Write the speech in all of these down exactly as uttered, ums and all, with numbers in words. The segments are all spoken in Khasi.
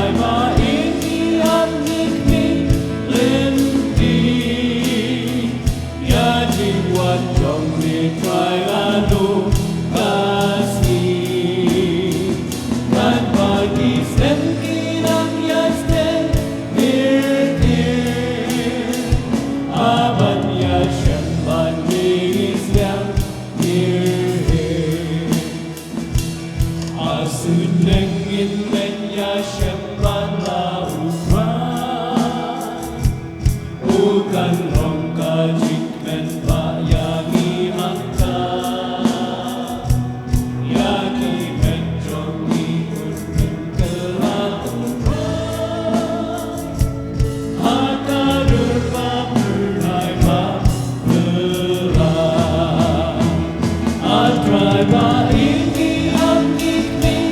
Ba ïeit ïa ngi khmih lynti ïa jingwan jong me Trai naduh ka sngi. Katba ki snem ki dang ïaistem, haba ïashem bad me ngi sngewthuh. Arsien ngin leit ïashem bad la U Trai. U kan long ka jingkmen ba ïa ngi hangta. Ïa ki met jong ngi un pynkylla U Trai. Ha ka dur ba pyrthei ba pyrthei. A Trai ba ïeit ïa ngi khmih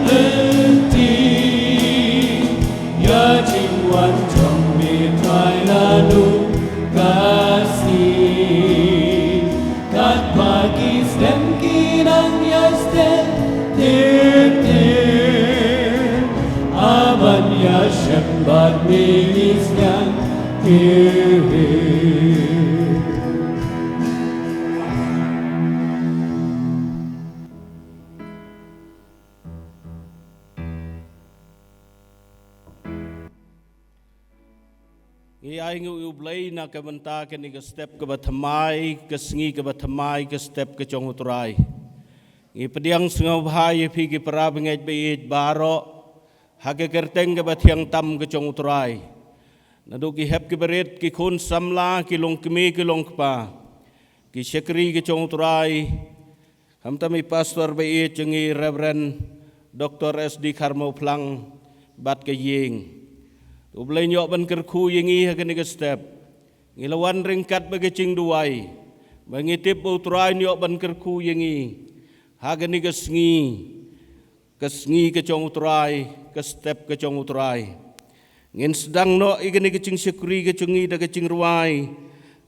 lynti ïa jingwan jong me Trai naduh ka sngi. Katba ki snem ki dang ïaistem, ter ter, haba ïashem bad me ngi sngewthuh. Ngi ai nguh ïa U Blei na ka bynta kane ka step kaba thymmai, ka sngi kaba thymmai, ka step ka jong U Trai. Ngi pdiang sngewbha ïa phi ki para bangeit ba ïeit baroh ha ka kyrteng kaba thiang tam ka jong U Trai. Naduh ki hep ki barit, ki khun samla, ki longkmie ki longkpa, ki shakri ka jong U Trai, khamtam i pastor ba ïeit jong ngi Reverend Doctor S D Kharmawphlang bad ka ïing. U Blei un ïoh ban kyrkhu ïa ngi ha kane ka step. Ngi la wan ryngkat bad ka jingduwai ba ngi tip ba U Trai un ïoh ban kyrkhu ïa ngi ha kane ka sngi, ka sngi ka jong U Trai, ka step ka jong U Trai. Ngin sdang noh ïa kane ka jingshakri ka jong ngi da ka jingrwai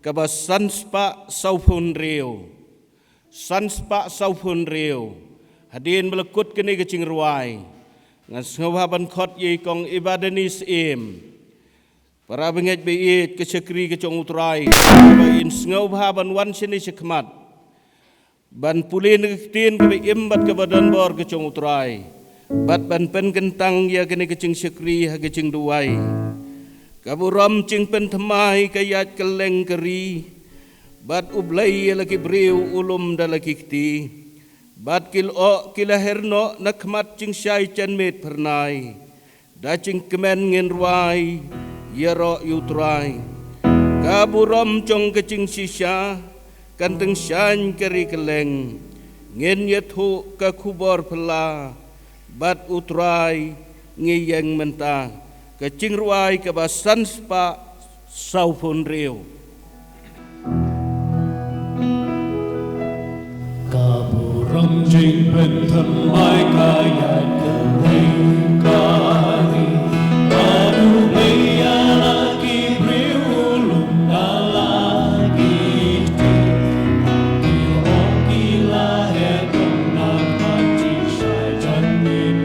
kaba san spah sawphew hynriew. San spah sawphew hynriew. Hadien ba la kut kane ka jingrwai, ngan sngewbha ban khot ïa i Kong Ibadani Syiem. Para bangeit ba ïeit, ka shakri ka jong U Trai, ba in sngewbha ban wan shane shakhmat ban pule na ka ktien kaba im bad kaba don bor ka jong U Trai, bad ban pynkyntang ïa kane ka jingshakri ha ka jingduwai. Ka burom jingpynthymmai ka ïaid kylleng ka ri, bad U Blei ïa la ki briew u lum da la ki kti. Bad ki lyoh ki la her noh na khmat jingshai janmiet phyrnai, da jingkmen ngin rwai ïaroh ïa U Trai. Ka burom jong ka jingshisha kan tyngshaiñ ka ri kylleng. Ngin ïathuh ka khubor phylla bad U Trai ngi ïeng mynta. Ka jingrwai kaba san spah sawphew hynriew. Ka burom jingpynthymmai ka ïaid kylleng ka ri. Bad U Blei ïa la ki briew u lum da la ki kti. Ki lyoh ki la her noh na khmat jingshai janmiet.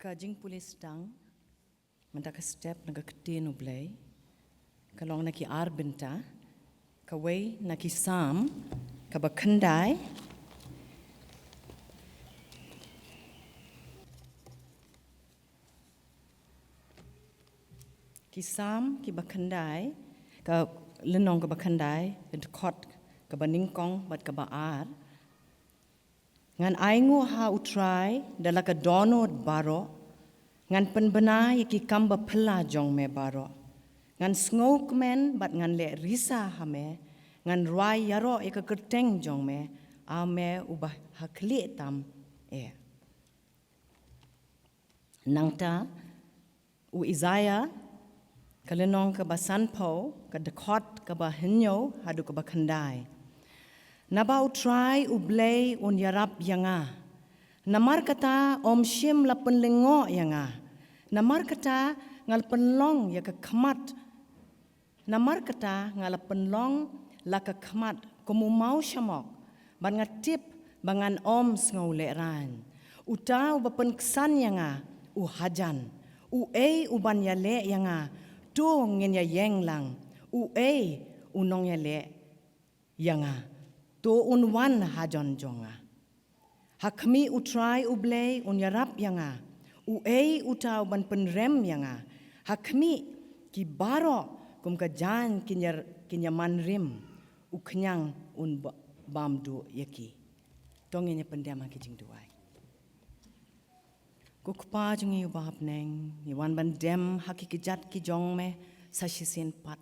Ka jingpule sdang mynta ka step na ka ktien U Blei ka long na ki ar bynta, kawei na ki Salm kaba khyndai, ki Salm kiba khyndai, ka lynnong kaba khyndai, ka dkhot kaba nyngkong bad kaba ar. Ngan ainguh ha U Trai da la ka dohnud baroh, ngan pynbna ïa ki kam baphylla jong me baroh. Ngan sngewkmen bad ngan leh risa ha me, ngan rwai ïaroh ïa ka kyrteng jong me, A me uba ha khlieh tam eh. Nangta u Isaïah, ka lynnong kaba sanphew, ka dkhot kaba hynñiew haduh kaba khyndai. Naba U Trai U Blei un ïarap ïa nga, namar kata ym shym la pynlyngngoh ïa nga. Namar kata nga la pynlong ïa ka khmat Namar kata nga la pynlong la ka khmat kum u maw shamok, bad nga tip ba ngan ym sngewlehrain. Uta uba pynksan ïa nga u hajan. Uei uban ïaleh ïa nga, to ngin ïaïeng lang. Uei u nongïaleh ïa nga, to un wan hajan jong nga. Ha khmih U Trai U Blei un ïarap ïa nga. Uei uta uban pynrem ïa nga? Ha khmih ki baroh kum ka jaiñ kin ïa, kin ïa man rim. U khñiang un ba-, bam duh ïa ki. To ngin ïa pyndem ha ki jingduwai. Ko Kpa jong ngi uba ha bneng, ngi wan ban dem ha ki kjat ki jong me sa shisien pat,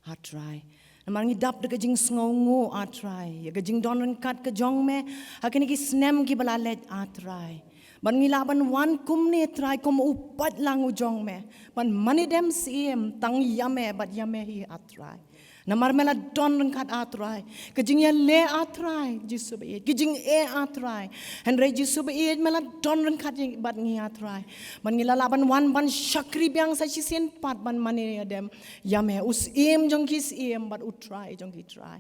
A Trai. Namar ngi dap da ka jingsngewnguh, A Trai, ïa ka jingdon ryngkat ka jong me ha kine ki snem kiba la leit, A Trai. Bad ngi lah ban wan kumne, Trai, kum u paidlang u jong me ban mane dem syiem tang ïa me bad ïa me hi, A Trai. Namar me la don ryngkat, A Trai. Ka jingïaleh, A Trai, Jisu ba ïeit, ka jingeh, A Trai. Hynrei Jisu ba ïeit, me la don ryngkat ïa bad ngi, A Trai. Bad ngi la lah ban wan ban shakri biang sa shisien pat ban mane ïa dem ïa me, u Syiem jong ki syiem bad U Trai jong ki trai.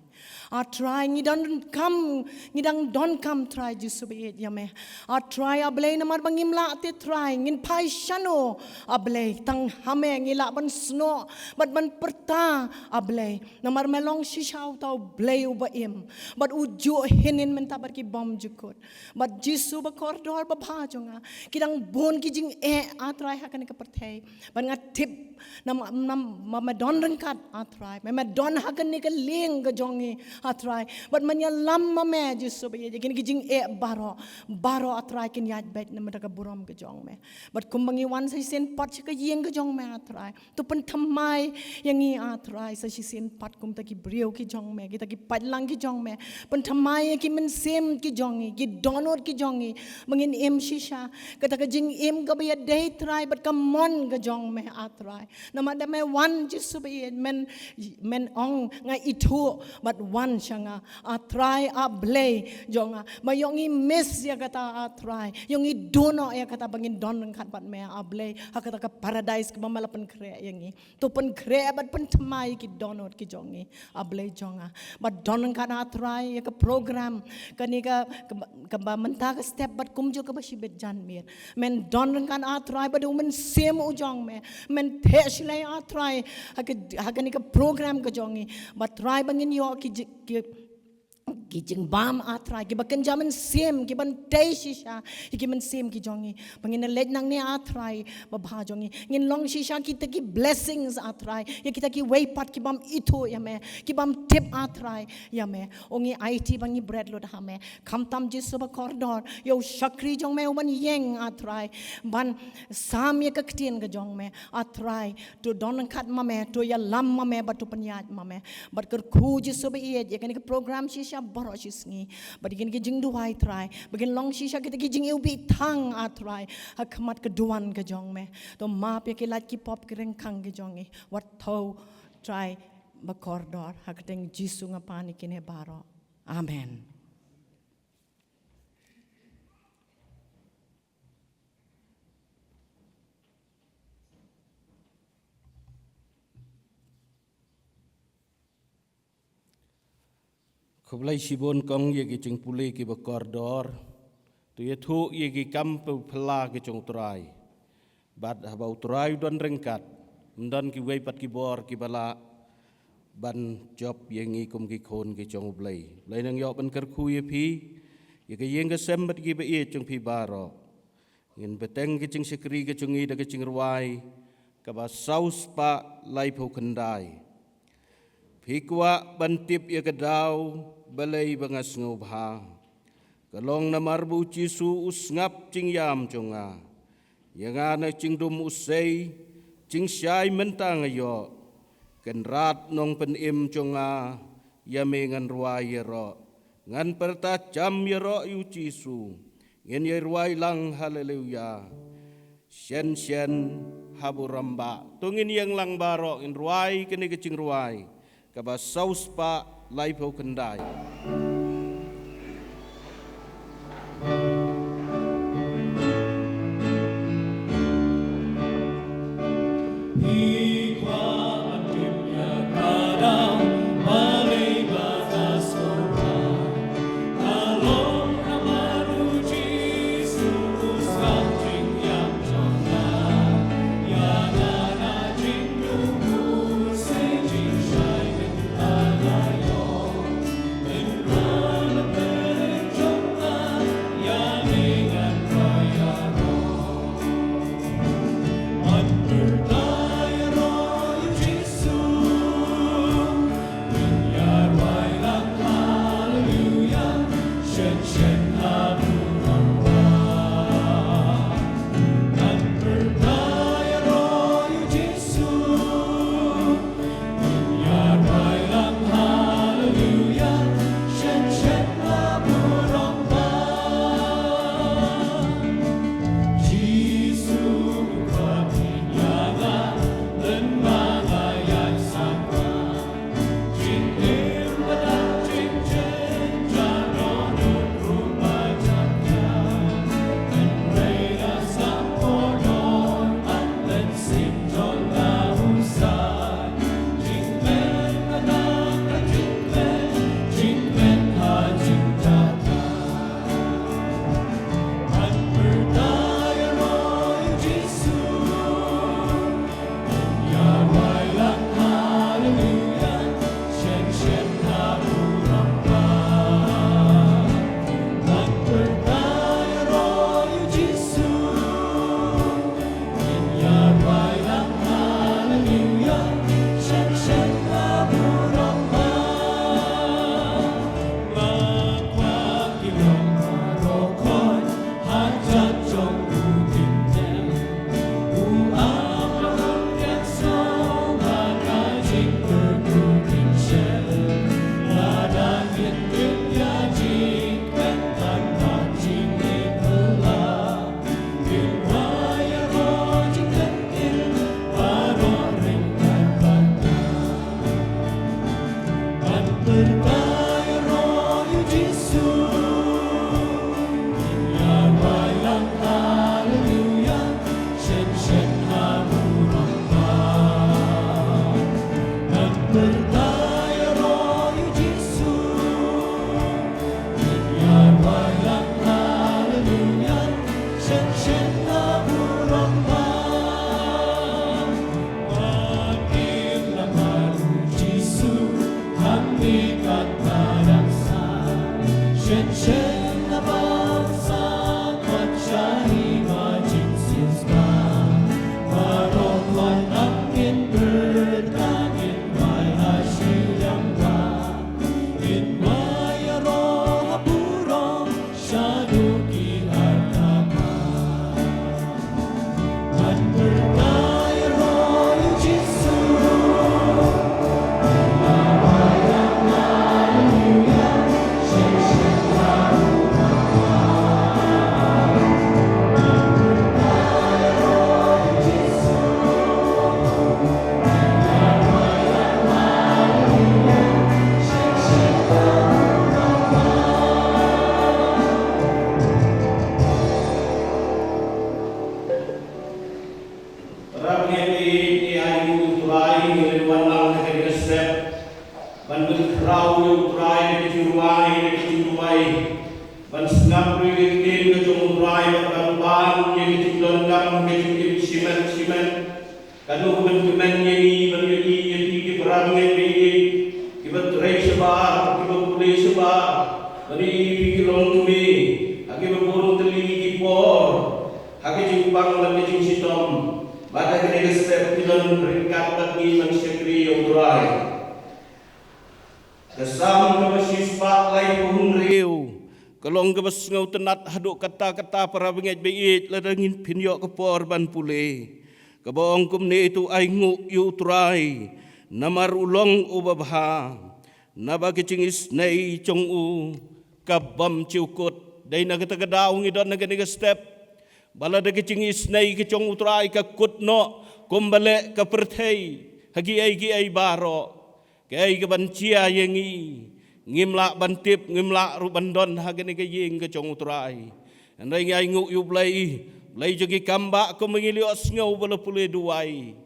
A Trai, ngi donkam, ngi dang donkam, Trai Jisu ba ïeit, ïa me. A Trai, A Blei, namar ba ngim lah te, Trai, ngin phai shano, A Blei, tang ha me ngi lah ban snoh bad ban pyrta, A Blei. Namar me long shisha uta U Blei uba im bad u juh hynnin mynta bad ki bymjukut. Bad Jisu ba kordor babha jong nga, ki dang bun ki jingeh, A Trai, ha kane ka pyrthei. Bad nga tip namar, namar me don ryngkat, A Trai, me, me don ha kane ka lieng ka jong ngi, A Trai. Bad men ïalam ma me, Jisu ba ïeit, ïa kine ki jingeh baroh, baroh, A Trai, kin ïaid beit namar ka burom ka jong me. Bad kumba ngi wan sa shisien pat sha ka ïing ka jong me, A Trai, to pynthymmai ïa ngi, A Trai, sa shisien pat kum kita ki briew ki jong me, kita ki paidlang ki jong me. Pynthymmai ïa ki mynsiem ki jong ngi, ki dohnud ki jong ngi, ba ngin im shisha kata ka jingim kaba ïadei, Trai, bad ka mon ka jong me, A Trai. Namar da me wan, Jisu ba ïeit, men, men ong, nga ithuh bad wan sha nga, A Trai, A Blei jong nga. Ba ïoh ngi miss ïa kata, A Trai, ïoh ngi duh noh ïa kata ba ngin don ryngkat bad me, A Blei, ha kata ka paradise kaba me la pynkhreh ïa ngi. To pynkhreh bad pynthymmai ïa ki dohnud ki jong ngi, A Blei jong nga. Bad don ryngkat, A Trai, ïa ka program kane ka, ka, kaba mynta ka step bad kumjuh kaba shibit janmiet. Men don ryngkat, A Trai, bad u Mynsiem u jong me, men theh shlei, A Trai, ha ka, ha kane ka program ka jong ngi. Bad Trai, ba ngin ïoh ki ji-, ki ki jingbam, ah Trai, kiba kynja mynsiem, kiban tei shisha ïa ki mynsiem ki jong ngi. Ba ngin leit nangne, ah Trai, babha jong ngi, ngin long shisha kita ki blessings, ah Trai, ïa kita kiwei pat ki bym ithuh ïa me, ki bym tip, ah Trai, ïa me. Ong ngi aiti ba ngi bret lut ha me. Khamtam Jisu ba kordor, ïa u shakri jong me uban ïeng, ah Trai, ban sam ïa ka ktien ka jong me, ah Trai. To don ryngkat ma me, to ïalam ma me, bad to pynïaid ma me. Bad kyrkhu Jisu ba ïeit, ïa kane ka program shisha baroh shisngi. Bad ïa kane ka jingduwai, Trai, ba kin long shisha kita ki jingiwbih thang, ah Trai, ha khmat ka duwan ka jong me. To map ïa ki lait ki pop ki ryngkang ki jong ngi. Wat thaw, Trai ba kordor, ha ka kyrteng Jisu nga pan ïa kine baroh. Amen. Khublei shibun kong ïa ki jingpule kiba kordor. To ïathuh ïa ki kam phylla ki jong u Trai. Bad haba u Trai u don ryngkat, ym don kiwei pat ki bor kiba lah ban jop ïa ngi kum ki khun ki jong u Blei. Blei nang ïoh ban kyrkhu ïa phi, ïa ka ïing ka sem bad kiba ïeit jong phi baroh. Ngin bteng ka jingshakri ka jong ngi da ka jingrwai kaba saw spah laiphew khyndai. Phi kwah ban tip ïa ka daw balei ba nga sngewbha? Ka long namar ba u Jisu u sngap jingïam jong nga. Ïa nga na jingdum u sei, jingshai mynta nga ïoh. Kynrad nongpynim jong nga, ïa me ngan rwai ïaroh. Ngan pyrta jam ïaroh ïa u Jisu. Ngin ïa rwai lang haleluya. Shen shen ha burom bah. To ngin ïeng lang baroh, ngin rwai kane ka jingrwai kaba saw spah laiphew khyndai. Ban pynkhraw ïa u Trai da ka jingrwai, da ka jingduwai. Ban sngap ïa ka ktien ka jong u Trai, ban pan ïa ka jingdonkam ka jingim shimet shimet. Kano ban kmen ïa ngi ban ïohi ïa phi ki para bangeit baieit kiba trei shabar, kiba pule shabar, ban ïohi ïa phi ki longkmie ha kiba bun tylli ki por, ha ka jingpang bad ka jingshitom. Bad ha kane ka step ki don ryngkat bad ngi ban shakri ïa u Trai. Ka Salm kaba shispah laiphew hynriew ka long kaba sngewtynnat haduh katta katta, para bangeit baieit, lada ngin pynïoh ka por ban pule. Kaba ong kumne: To ainguh ïa u Trai namar u long uba bha, naba ka jingisynei jong u ka bym jukut. Dei na kata ka daw ngi don ha kane ka step ba lada ka jingisynei ka jong u Trai ka kut noh kumba leh ka pyrthei ha kiei kiei baroh, kaei kaban jia ïa ngi, ngim lah ban tip, ngim lah ruh ban don ha kane ka ïing ka jong u Trai. Hynrei ngi ainguh ïa u Blei, Blei jong ki kambah, kumba ngi la ïohsngew ba la pule duwai.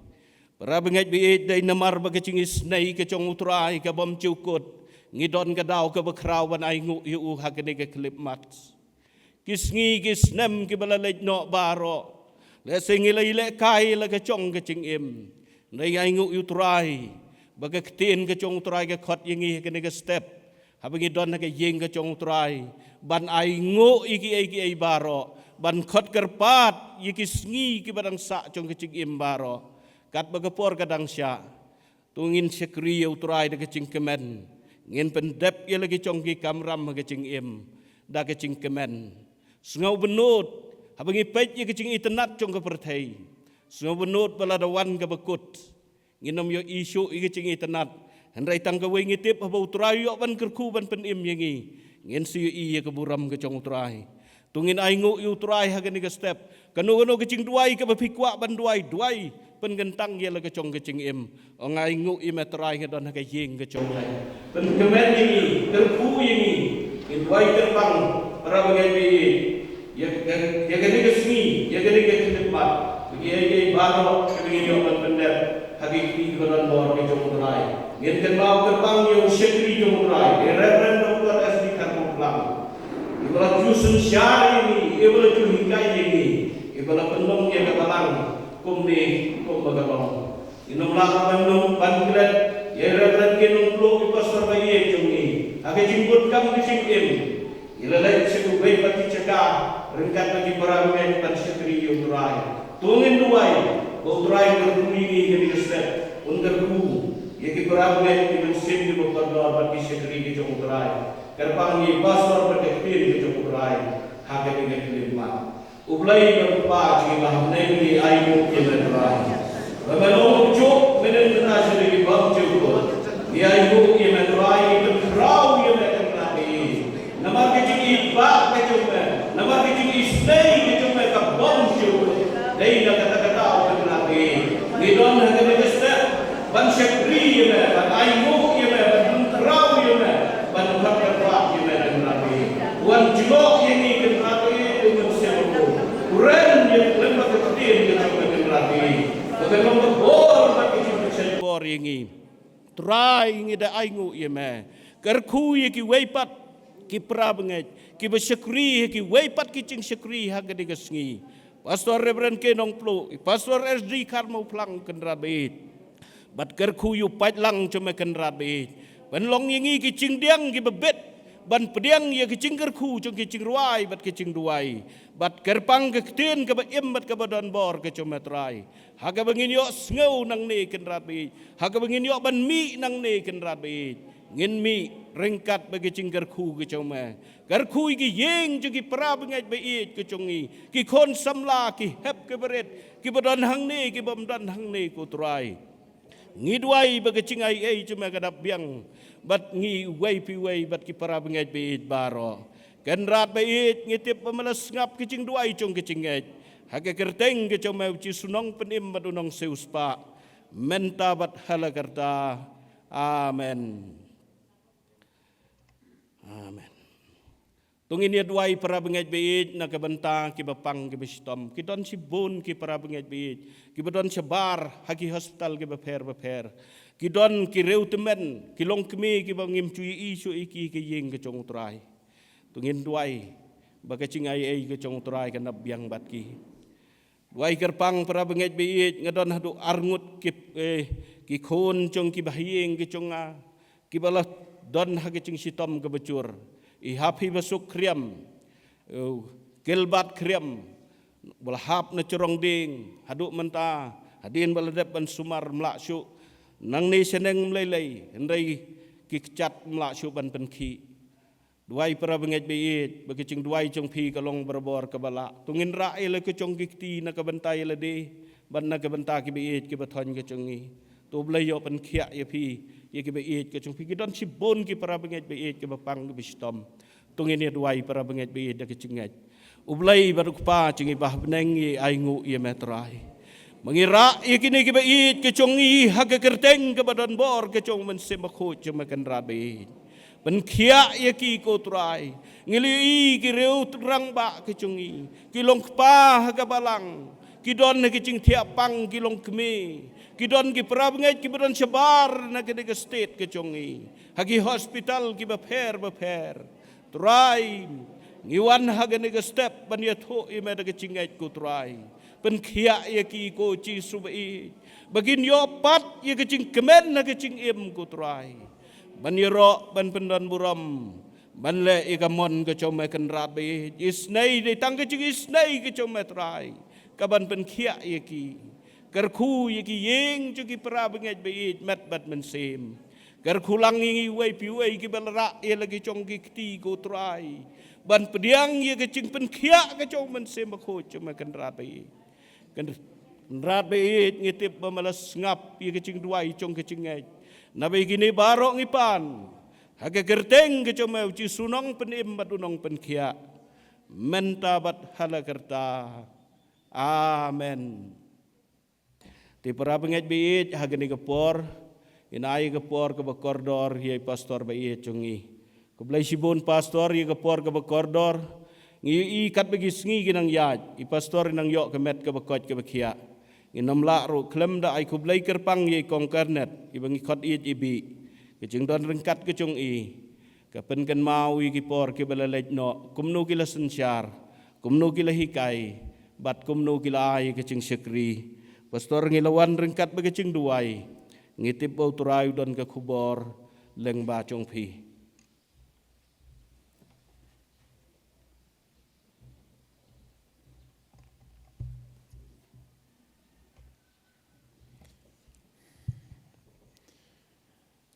Para bangeit baieit, dei namar ba ka jingisynei ka jong u Trai ka bym jukut, ngi don ka daw kaba khraw ban ainguh ïa u ha kane ka khyllipmat. Ki sngi ki snem kiba la leit noh baroh, lehse ngi la ïalehkai la ka jong ka jingim. Hynrei ngi ainguh ïa u Trai ba ka ktien ka jong u Trai ka khot ïa ngi ha kane ka step, haba ngi don ha ka ïing ka jong u Trai, ban ainguh ïa kiei kiei baroh, ban khot kyrpad ïa ki sngi kiba dang sah jong ka jingim baroh. Katba ka por ka dang shah, to ngin shakri ïa u Trai da ka jingkmen. Ngin pyndep ïa la ki jong ki kamram ha ka jingim da ka jingkmen. Sngewbynnud haba ngi peit ïa ka jingitynnat jong ka pyrthei. Sngewbynnud ba lada wan kaba kut, ngin ym ïohi shuh ïa ka jingitynnat. Hynrei tang kawei ngi tip, haba u Trai u ïoh ban kyrkhu ban pynim ïa ngi, ngin sa ïohi ïa ka burom ka jong u Trai. To ngin ainguh ïa u Trai ha kane ka step. Kano kano ka jingduwai kaba phi kwah ban duwai, duwai pynkyntang ïa la ka jong ka jingim. Ong: Ainguh ïa me Trai, nga don ha ka ïing ka jong me. Pynkmen ïa ngi, kyrkhu ïa ngi. Ngin duwai kyrpang, para bangeit baieit, ïa, ïa, ïa kane ka sngi, ïa kane ka khyllipmat, ïa kiei kiei baroh kiba ngi ïoh ban pyndep ha ki kti kiba don bor ki jong u Trai. Ngin kynmaw kyrpang ïa u shakri jong u Trai, i Reverend Doctor S D Kharmawphlang, iba la ju synshar ïa ngi, iba la ju hikai ïa ngi, iba la pynlong ïa ka balang kumne kumba ka long. Ngin ym lah ban ym, ban klet ïa i Reverend K. Nongpluh, i pastor ba ïeit jong ngi, ha ka jingkut kam ka jingim. Ngi la leit sha kiwei pat ki jaka ryngkat bad ki para bangeit ban shakri ïa u Trai. To ngin duwai ba u Trai un kyrkhu ïa ngi ha kane ka step, un kyrkhu ïa ki para bangeit, ki mynsiem kiba kordor bad ki shakri ki jong u Trai. Kyrpang ïa i pastor bad ka ktien ka jong u Trai ha kane ka khyllipmat. U Blei ba Kpa jong ngi ba ha bneng, ngi ainguh ïa me Trai. Ba me long u juk mynhynnin bynta sha ki bymjukut. Ngi ainguh ïa me Trai, ngi pynkhraw ïa me Kynrad. Namar ka jingïeit ka jong me, namar ka jingisynei ka jong me ka bymjukut. Dei na kata ka daw Kynrad, ngi don ha kane ka step ban shakri ïa me, ban ainguh ïa me, ban pynkhraw ïa me, ban khot kyrpad ïa me Kynrad. Wan jngoh ïa ngi Kynrad, u Mynsiem Bakhuid. Kren ïa ngi lem bad ka ktien ka jong me Kynrad. Ba kan long ka bor bad ka jingpynshait bor ïa ngi. Trai, ngi da ainguh ïa me. Kyrkhu ïa kiwei pat ki para bangeit kiba shakri, ïa kiwei pat ki jingshakri ha kane ka sngi. Pastor Reverend K. Nongpluh, Pastor S D Kharmawphlang Kynrad baieit. Bad kyrkhu ïa u paidlang jong me Kynrad baieit. Pynlong ïa ngi ki jingdiang kiba bit ban pdiang ïa ki jingkyrkhu jong ki jingrwai bad ki jingduwai. Bad kyrpang ka ktien kaba im bad kaba don bor ka jong me Trai. Ha kaba ngin ïohsngew nangne Kynrad baieit, ha kaba ngin ïoh ban mih nangne Kynrad baieit, ngin mih ryngkat bad ka jingkyrkhu ka jong me. Kyrkhu ïa ki ïing jong ki para bangeit baieit ka jong ngi, ki khun samla, ki hep ki barit, kiba don hangne, ki bym don hangne ko Trai. Ngi duwai ba ka jingaiei jong me ka dap biang bad ngi uwei pa uwei bad ki para bangeit baieit baroh. Kynrad baieit, ngi tip ba me la sngap ka jingduwai jong ka jingngeit. Ha ka kyrteng ka jong me u Jisu u Nongpynim bad u Nongsiewspah, mynta bad hala karta. Amen. Amen. To ngin ïa duwai para bangeit ba ïeit na ka bynta kiba pang kiba shitom. Ki don shibun ki para bangeit ba ïeit kiba don shabar ha ki hospital kiba pher ba pher. Ki don ki riew tymmen, ki longkmie kiba ngim ju ïohi shuh ïa ki ha ïing ka jong U Trai. To ngin duwai ba ka jingaiei ka jong U Trai kan ap biang bad ki. Duwai kyrpang para bangeit ba ïeit, nga don haduh arngut ki, eh, ki khun jong kiba ha ïing ka jong nga, kiba la don ha ka jingshitom kaba jur. I hap hi ba suk khriam, eh, kilbat khriam, ba la hap na jrong dieng, haduh mynta, hadien ba la dep ban sumar ym lah shuh, nangne shaneng ym lei lei, hynrei ki kjat ym lah shuh ban pynkhih. Duwai para bangeit ba ïeit, ba ka jingduwai jong phi ka long barabor kaba lah. To ngin rah ïa la ka jong ki kti na ka bynta ïa lade, bad na ka bynta kiba ïeit kiba thoiñ ka jong ngi. To U Blei ïoh pynkhiah ïa phi, ïa kiba ïeit ka jong phi. Ki don shibun ki para bangeit ba ïeit kiba pang kiba shitom. To ngin ïa duwai para bangeit ba ïeit da ka jingngeit. U Blei bad U Kpa jong ngi ba ha bneng, ngi ainguh ïa me Trai. Ba ngi rah ïa kine kiba ïeit ka jong ngi ha ka kyrteng kaba don bor ka jong U Mynsiem Bakhuid jong me Kynrad ba ïeit. Pynkhiah ïa ki ko Trai. Ngi la ïohi ki riew rangbah ka jong ngi, ki longkpa ha ka balang, ki don ha ki jingthiah pang ki longkmie, ki don ki para bangeit kiba don shabar na kane ka state ka jong ngi, ha ki hospital kiba pher ba pher. Trai, ngi wan ha kane ka step ban ïathuh ïa me da ka jingngeit ko Trai. Pynkhiah ïa ki ko Jisu ba ïeit, ba kin ïoh pat ïa ka jingkmen ha ka jingim ko Trai. Ban ïaroh ban pyndon burom, ban leh ïa ka mon ka jong me Kynrad ba ïeit. Isynei dei tang ka jingisynei ka jong me Trai, ka ban pynkhiah ïa ki. Kyrkhu ïa ki ïing jong ki para bangeit ba ïeit met bad mynsiem. Kyrkhu lang ïa ngi uwei pa uwei kiba la rah ïa la ki jong ki kti ko Trai, ban pdiang ïa ka jingpynkhiah ka jong U Mynsiem Bakhuid jong me Kynrad ba ïeit. Kynrad ba ïeit, ngi tip ba me la sngap ïa ka jingduwai jong ka jingngeit. Naba ïa kine baroh ngi pan ha ka kyrteng ka jong me U Jisu, U Nongpynim bad U Nongpynkhiah, mynta bad ha la karta. Amen. Te para bangeit ba ïeit, ha kane ka por ngin ai ka por kaba kordor ïa i pastor ba ïeit jong ngi. Khublei shibun pastor ïa ka por kaba kordor. Ngi ïohi katba ki sngi ki nang ïaid, i pastor i nang ïoh ka met kaba koit kaba khiah. Ngin ym lah ruh khlem da ai khublei kyrpang ïa i kong Kyrnet, iba ngi khot ïeit i Bih. Ka jingdon ryngkat ka jong i ka pynkynmaw ïa ki por kiba la leit noh, kumno ki la synshar, kumno ki la hikai, bad kumno ki la ai ka jingshakri. Pastor, ngi la wan ryngkat bad ka jingduwai. Ngi tip ba U Trai u don ka khubor lyngba jong phi.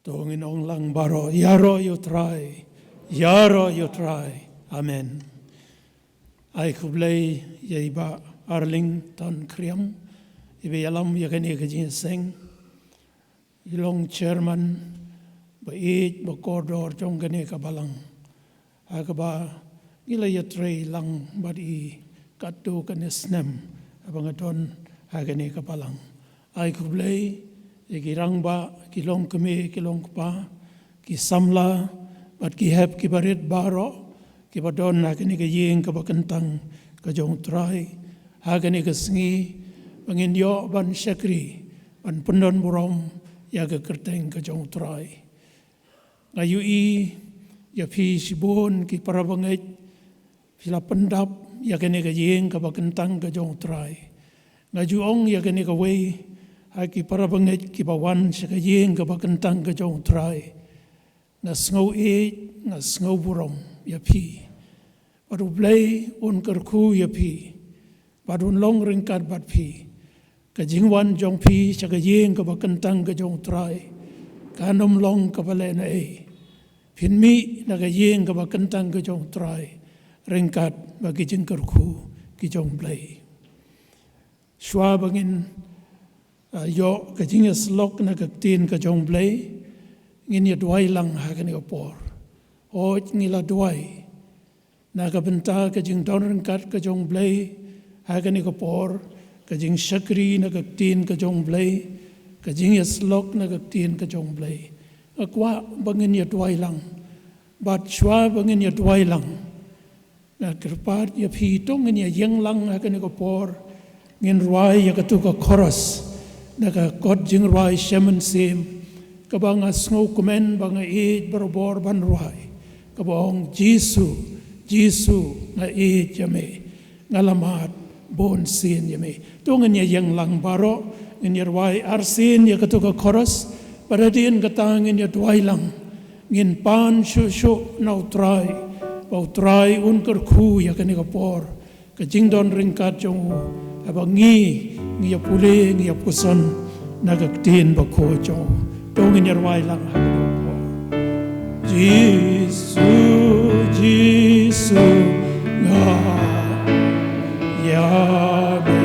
To ngin ong lang baroh, ïaroh ïa U Trai, ïaroh ïa U Trai. Amen. Ai khublei ïa i Bah Arlington Khriam, iba ïalam ïa kane ka jingïaseng. I long chairman ba ïeit ba kordor jong kane ka balang, ha kaba ngi la ïatrei lang bad i katto katne snem haba nga don ha kane ka balang. Ai khublei ïa ki rangbah, ki longkmie, ki longkpa, ki samla bad ki hep kiba rit baroh kiba don ha kane ka ïing kaba kyntang ka jong U Trai ha kane ka sngi, ba ngin ïoh ban shakri, ban pyndon burom ïa ka kyrteng ka jong U Trai. Nga ïohi ïa phi shibun ki para bangeit, phi la pyndap ïa kane ka ïing kaba kyntang ka jong U Trai. Nga ju ong ïa kane kawei ha ki para bangeit kiba wan sha ka ïing kaba kyntang ka jong U Trai. Nga sngew ïeit, nga sngew burom ïa phi. Bad U Blei un kyrkhu ïa phi, bad un long ryngkat bad phi. Ka jingwan jong phi sha ka ïing kaba kyntang ka jong U Trai kan ym long kaba lehnohei. Phin mih na ka ïing kaba kyntang ka jong U Trai ryngkat bad ki jingkyrkhu ki jong U Blei. Shuwa ba ngin, ah, ïoh ka jingïasyllok na ka ktien ka jong U Blei, ngin ïa duwai lang ha kane ka por. Hooid, ngi la duwai na ka bynta ka jingdon ryngkat ka jong U Blei ha kane ka por, ka jingshakri na ka ktien ka jong U Blei, ka jingïasyllok na ka ktien ka jong U Blei. Nga kwah ba ngin ïa duwai lang. Bad shuwa ba ngin ïa duwai lang, Nga kyrpad ïa phi to ngin ïa ïeng lang ha kane ka por, ngin rwai ïa katu ka chorus na ka kot jingrwai Shem Mynsiem, kaba nga sngewkmen ba nga ïeit barabor ban rwai, kaba ong: Jisu, Jisu, nga ïeit ïa me, nga la mad bun sien ïa me. To ngin ïa ïeng lang baroh, ngin ïa rwai arsien ïa katu ka chorus, bad hadien kata ngin ïa duwai lang. Ngin pan shuh shuh na U Trai, ba U Trai un kyrkhu ïa kane ka por, ka jingdon ryngkat jong u, haba ngi, ngi ïa pule, ngi ïa puson na ka ktien bakhuid jong u. To ngin ïa rwai lang ha kane ka por. Jisu, Jisu, nga ïa me,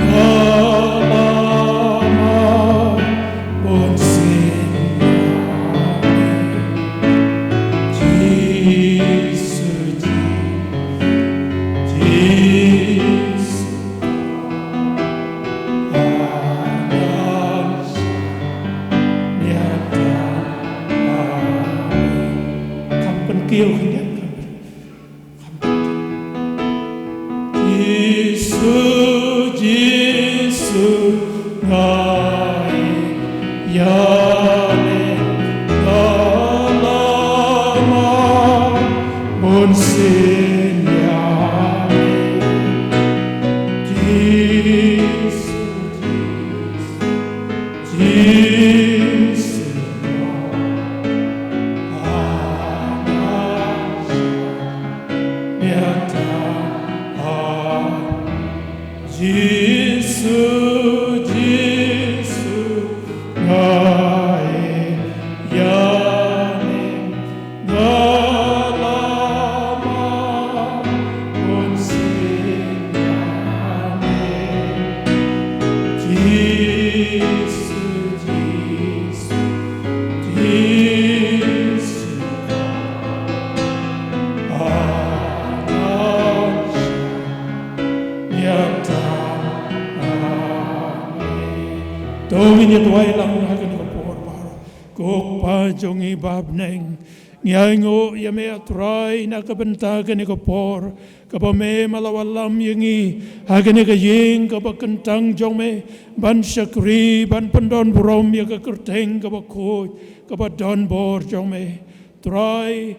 nga la mad bun sien ïa me. Jisu, Jisu, Jisu, Jisu, Jisu, nga ïeit ïa me, nga la mad bun sien ïa me. Jisu, Jisu, Jisu, nga ïeit ïa me. Jisu, Jisu, nga ïeit ïa me, nga la mad bun sien ïa me. Jisu, Jisu, Jisu, nga ïeit ïa me. To ngin ïa duwai lang ha kane ka por baroh. Ko Kpa jong ngi ba ha bneng, ngi ainguh ïa me, A Trai, na ka bynta kane ka por kaba me me la wallam ïa ngi ha kane ka ïing kaba kyntang jong me, ban shakri, ban pyndon burom ïa ka kyrteng kaba khuid, kaba donbor jong me. Trai,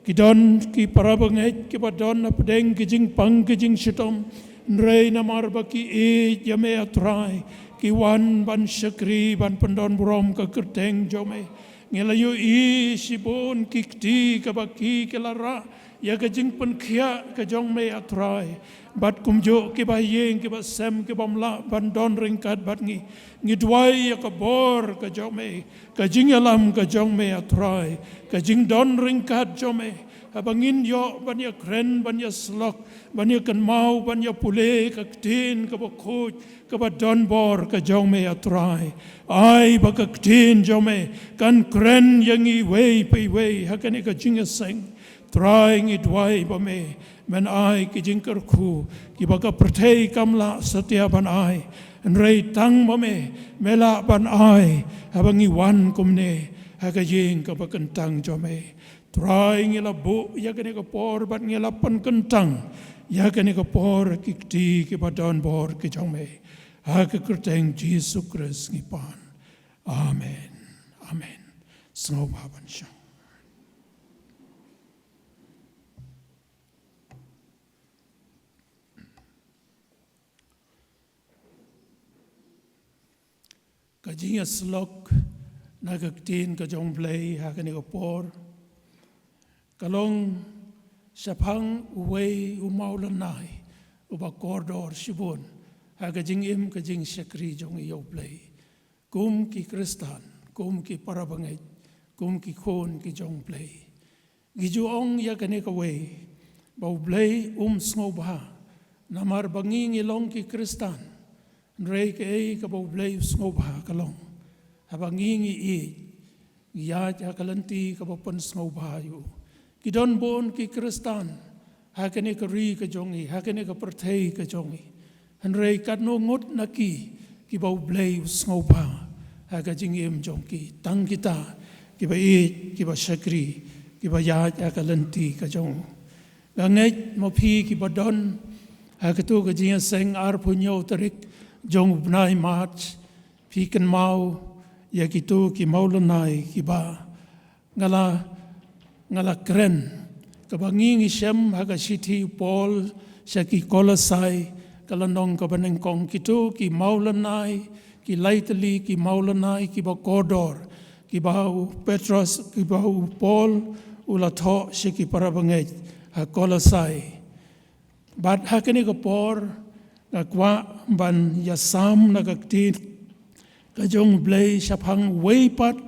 ki don ki para bangeit kiba don hapdeng ki jingpang ki jingshitom, hynrei namar ba ki ïeit ïa me, A Trai, ki wan ban shakri, ban pyndon burom ka kyrteng jong me. Ngi la ïohi shibun ki kti kaba ki, ki la rah ïa ka jingpynkhiah ka jong me, A Trai. Bad kumjuh kiba ha ïing, kiba sem, kibym lah ban don ryngkat bad ngi, ngi duwai ïa ka bor ka jong me, ka jingïalam ka jong me, A Trai, ka jingdon ryngkat jong me. Haba ngin ïoh ban ïakren, ban ïasyllok, ban ïakynmaw, ban ïapule ka ktien kaba khuid, kaba donbor ka jong me, A Trai, ai ba ka ktien jong me kan kren ïa ngi iwei pa iwei ha kane ka jingïaseng. Trai, ngi duwai ba me men ai ki jingkyrkhu kiba ka pyrthei kam lah satia ban ai, hynrei tang ba me me lah ban ai haba ngi wan kumne ha ka ïing kaba kyntang jong me. Trai, ngi la buh ïa kane ka por bad ngi la pynkyntang ïa kane ka por ki kti kiba donbor ki jong me. Ha ka kyrteng Jisu Khrist ngi pan. Amen. Amen. Sngewbha ban shong. Ka jingïasyllok na ka ktien ka jong U Blei ha kane ka por ka long shaphang uwei u mawlynnai uba kordor shibun ha ka jingim ka jingshakri jong ngi ïa U Blei. Kum ki Khristan, kum ki para bangeit, kum ki khun ki jong U Blei, ngi ju ong ïa kane kawei ba U Blei um sngewbha namar ba ngi ngi long ki Khristan. Hynrei kaei kaba U Blei u sngewbha ka long haba ngi ngi ïeit, ngi ïaid ha ka lynti kaba pynsngewbha ïa u. Ki don bun ki Khristan ha kane ka ri ka jong ngi, ha kane ka pyrthei ka jong ngi, hynrei katno ngut na ki kiba U Blei u sngewbha ha ka jingim jong ki? Tang kita kiba ïeit, kiba shakri, kiba ïaid ha ka lynti ka jong u. Nga ngeit ma phi kiba don ha katu ka jingïaseng arphew hynñiew tarik jong u bnai March, phi kynmaw ïa kitu ki mawlynnai kiba nga la nga la kren, kaba ngi ngi shem ha ka shithi u Paul sha ki Kolosai, ka lynnong kaba nyngkong, kitu ki mawlynnai, ki lai tylli ki mawlynnai kiba kordor, kiba u Petros, kiba u Paul u la thoh sha ki para bangeit ha Kolosai. Bad ha kane ka por nga kwah ban ïasam na ka ktien ka jong u Blei shaphang uwei pat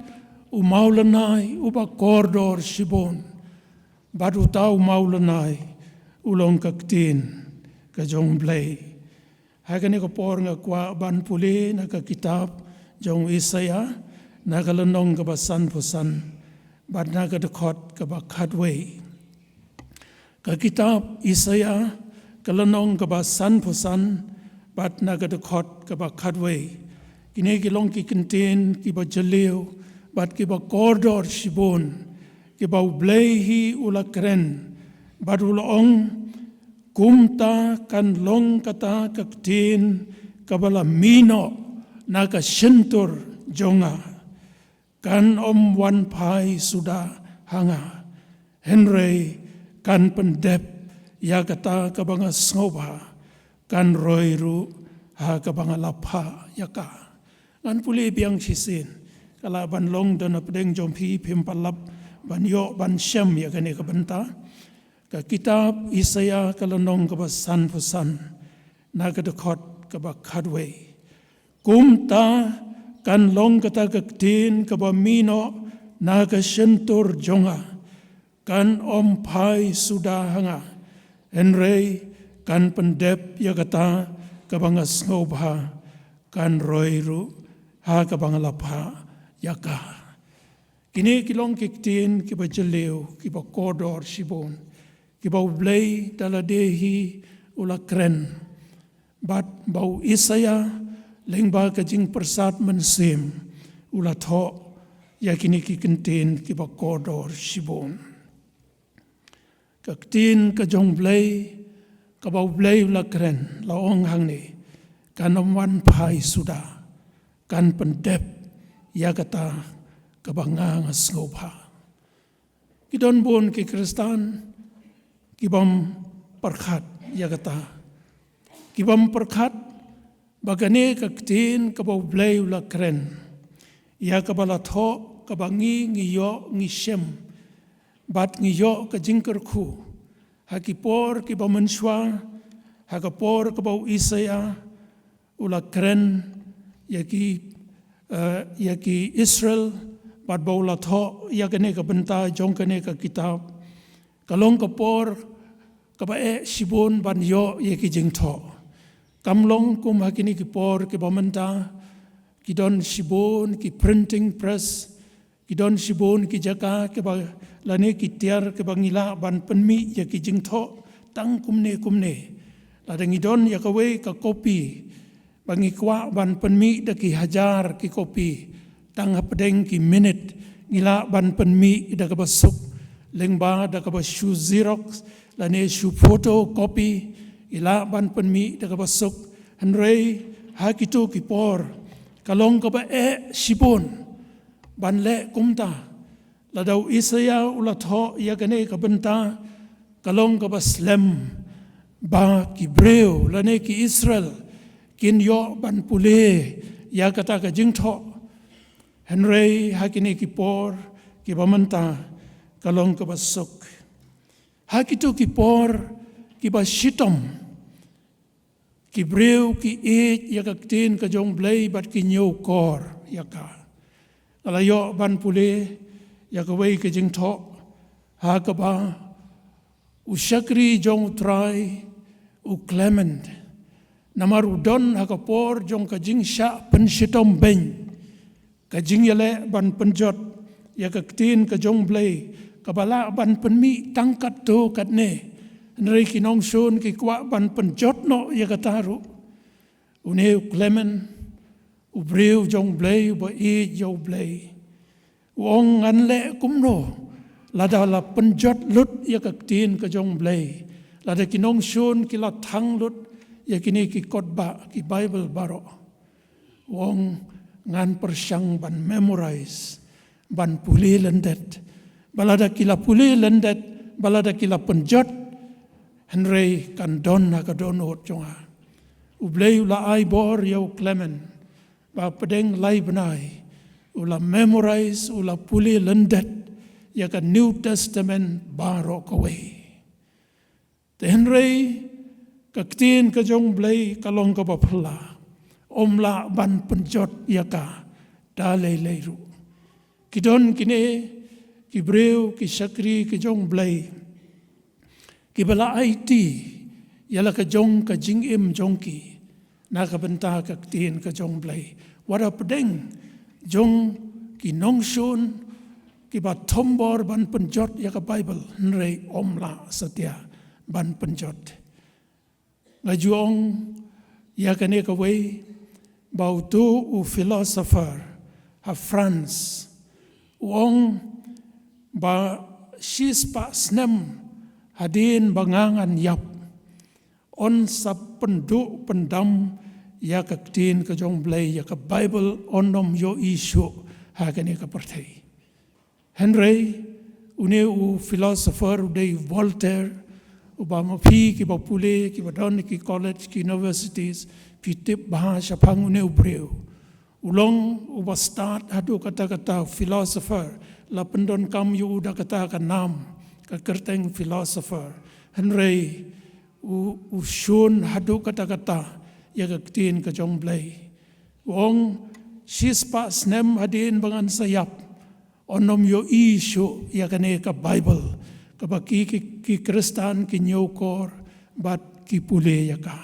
u mawlynnai uba kordor shibun. Bad uta u mawlynnai u long ka ktien ka jong u Blei. Ha kane ka por nga kwah ban pule na ka kitab jong u Isaïah, na ka lynnong kaba sanphew san bad na ka dkhot kaba khatwei. Ka kitab Isaïah, ka lynnong kaba sanphew san bad na ka dkhot kaba khatwei. Kine ki long ki kyntien kiba jylliew bad kiba kordor shibun, kiba u Blei hi u la kren bad u la ong, kumta kan long kata ka ktien kaba la mih noh na ka shyntur jong nga, kan ym wan phai suda ha nga, hynrei kan pyndep ïa kata kaba nga sngewbha, kan roi ruh ha kaba nga la phah ïa ka. Ngan pule biang shisien, ka lah ban long don hapdeng jong phi phim pat lap ban ïoh ban shem ïa kane ka bynta. Ka kitab Isaïah ka lynnong kaba sanphew san, na ka dkhot kaba khatwei. Kumta kan long kata ka ktien kaba mih noh na ka shyntur jong nga, kan ym phai suda ha nga, hynrei kan pyndep ïa kata kaba nga sngewbha, kan roi ruh ha kaba nga la phah ïa ka. Kine ki long ki ktien kiba jylliew, kiba kordor shibun, kiba u Blei da lade hi u la kren, bad ba u Isaïah lyngba ka jingpyrsad mynsiem u la thoh ïa kine ki kyntien kiba kordor shibun. Ka ktien ka jong u Blei, kaba u Blei u la kren, la ong hangne, kan ym wan phai suda, kan pyndep ïa kata kaba nga nga sngewbha. Ki don bun ki Khristan kibym pyrkhat ïa kata, kibym pyrkhat ba kane ka ktien kaba u Blei u la kren, ïa kaba la thoh, kaba ngi ngi ïoh ngi shem bad ngi ïoh ka jingkyrkhu ha ki por kiba mynshuwa, ha ka por kaba u Isaïah u la kren ïa ki, eh, ïa ki Israel, bad ba u la thoh ïa kane ka bynta jong kane ka kitab. Ka long ka por kaba eh shibun ban ïoh ïa ki jingthoh. Kam long kum ha kine ki por kiba mynta, ki don shibun ki printing press, ki don shibun ki jaka kiba, lane ki tiar kiba ngi lah ban pynmih ïa ki jingthoh tang kumne kumne. Lada ngi don ïa kawei ka kopi ba ngi kwah ban pynmih da ki hajar ki kopi, tang hapdeng ki minit ngi lah ban pynmih da kaba suk, lyngba da kaba shu xerox lane shu photocopy, ngi lah ban pynmih da kaba suk. Hynrei ha kitu ki por ka long kaba eh shibun ban leh kumta. Lada u Isaïah u la thoh ïa kane ka bynta, ka long kaba slem ba ki briew lane ki Israel kin ïoh ban pule ïa kata ka jingthoh. Hynrei ha kine ki por kiba mynta ka long kaba suk. Ha kitu ki por kiba shitom, ki briew ki ïeit ïa ka ktien ka jong u Blei bad ki ñiewkor ïa ka. Nga la ïoh ban pule ïa kawei ka jingthoh ha kaba u shakri jong u Trai, u Clement, namar u don ha ka por jong ka jingshah pynshitom beiñ, ka jingïaleh ban pynjot ïa ka ktien ka jong u Blei, kaba lah ban pynmih tang katto katne, hynrei ki nongshun ki kwah ban pynjot noh ïa kata ruh. Une u Clement, u briew jong u Blei, uba ïeit ïa u Blei, u ong, ngan leh kumno Lada la pynjot lut ïa ka ktien ka jong Blei, lada ki nongshun ki la thang lut ïa kine ki kot ba, ki Bible baroh, u ong ngan pyrshang ban memorize, ban pule lyndet. Ba lada ki la pule lyndet, ba lada ki la pynjot, hynrei kan don ha ka dohnud jong nga. U Blei u la ai bor ïa u Clement ba pdeng lai bnai u la memorize, u la pule lyndet ïa ka New Testament baroh kawei. Te hynrei ka ktien ka jong Blei ka long kaba phylla, ym lah ban pynjot ïa ka da lei lei ruh. Ki don kine ki briew, ki shakri ki jong Blei, kiba la aiti ïa la ka jong ka jingim jong ki na ka bynta ka ktien ka jong Blei. Wat hapdeng jong ki nongshun kiba thombor ban pynjot ïa ka Bible, hynrei ym lah satia ban pynjot. Nga ju ong ïa kane kawei, ba uto u philosopher ha France u ong ba shispah snem hadien ba nga ngan ïap, yn sa pynduh pyndam ïa ka ktien ka jong Blei, ïa ka Bible yn ym ïohi shuh ha kane ka pyrthei. Hynrei une u philosopher u dei Voltaire, uba ma phi kiba pule, kiba don ki college, ki universities, phi tip bha shaphang une u briew. U long uba stad haduh katta katta, philosopher, la pyndonkam ïa u da kata ka nam, ka kyrteng philosopher. Hynrei u, u shun haduh katta katta ïa ka ktien ka jong Blei. U ong shispah snem hadien ba ngan sa ïap, yn ym ïohi shuh ïa kane ka Bible, kaba ki, ki, ki Khristan ki ñiewkor bad ki pule ïa ka.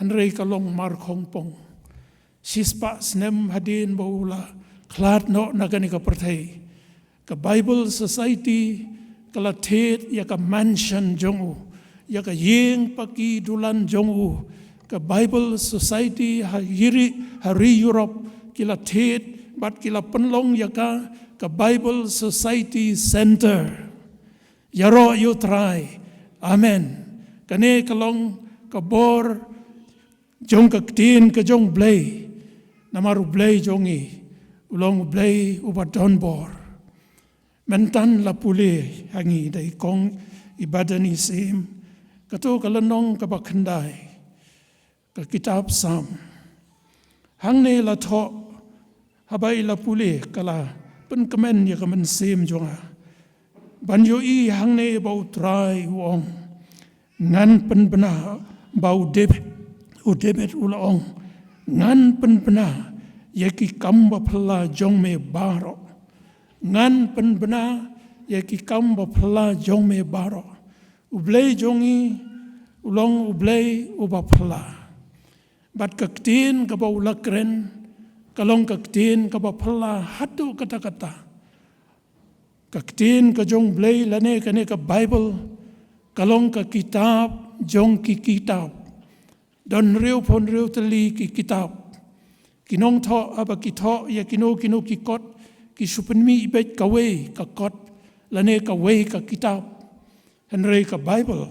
Hynrei ka long markhongpong. Shispah snem hadien ba u la khlad noh na kane ka pyrthei, ka Bible Society ka la thied ïa ka mansion jong u, ïa ka ïing paki dulan jong u. Ka Bible Society ha ri, ha ri Europe ki la thied bad ki la pynlong ïa ka, ka Bible Society Center. Ïaroh ïa U Trai. Amen. Kane ka long ka bor jong ka ktien ka jong Blei. Namar U Blei jong ngi u long U Blei uba don bor. Mynta la pule ha ngi da i kong i Badan i Syiem, kato ka lynnong kaba khyndai, ka kitab Salm. Hangne la thoh, haba i la pule ka la pynkmen ïa ka mynsiem jong nga ban ïohi hangne ba U Trai u ong, ngan pynbna, ba u Deb-, u David u la ong, ngan pynbna ïa ki kam ba phylla jong me baroh. Ngan pynbna ïa ki kam ba phylla jong me baroh. U Blei jong ngi u long U Blei uba phylla. Bad ka ktien kaba u la kren ka long ka ktien kaba phylla haduh katta katta. Ka ktien ka jong Blei lane kane ka Bible ka long ka kitab jong ki kitab. Don hynriewphew hynriew tylli ki kitab. Ki nongthoh haba ki thoh ïa kino kino ki kot, ki shu pynmih beit kawei ka kot lane kawei ka kitab. Hynrei ka Bible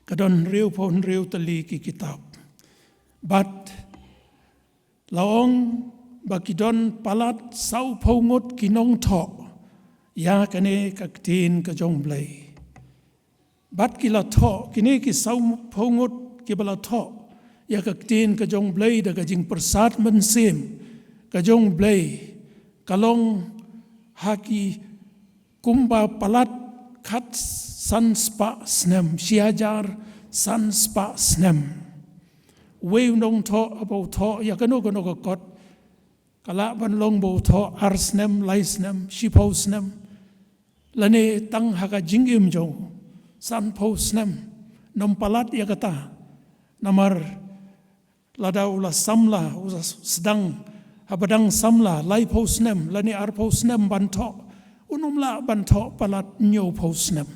ka don hynriewphew hynriew tylli ki kitab. Bad la ong ba ki don palat sawphew ngut ki nongthoh ïa kane ka ktien ka jong Blei. Bad ki la thoh, kine ki sawphew ngut kiba la thoh ïa ka ktien ka jong Blei da ka jingpyrsad mynsiem ka jong Blei, ka long ha ki kumba palat khatsan spah snem, shi hajar san spah snem. Uwei u nongthoh haba u thoh ïa kano kano ka kot, ka lah ban long ba u thoh ar snem, lai snem, shiphew snem, lane tang ha ka jingim jong u, sanphew snem. Ym palat ïa kata. Namar lada u la samla, u la sdang, haba dang samla laiphew snem lane arphew snem ban thoh, un ym lah ban thoh palat hynñiewphew snem.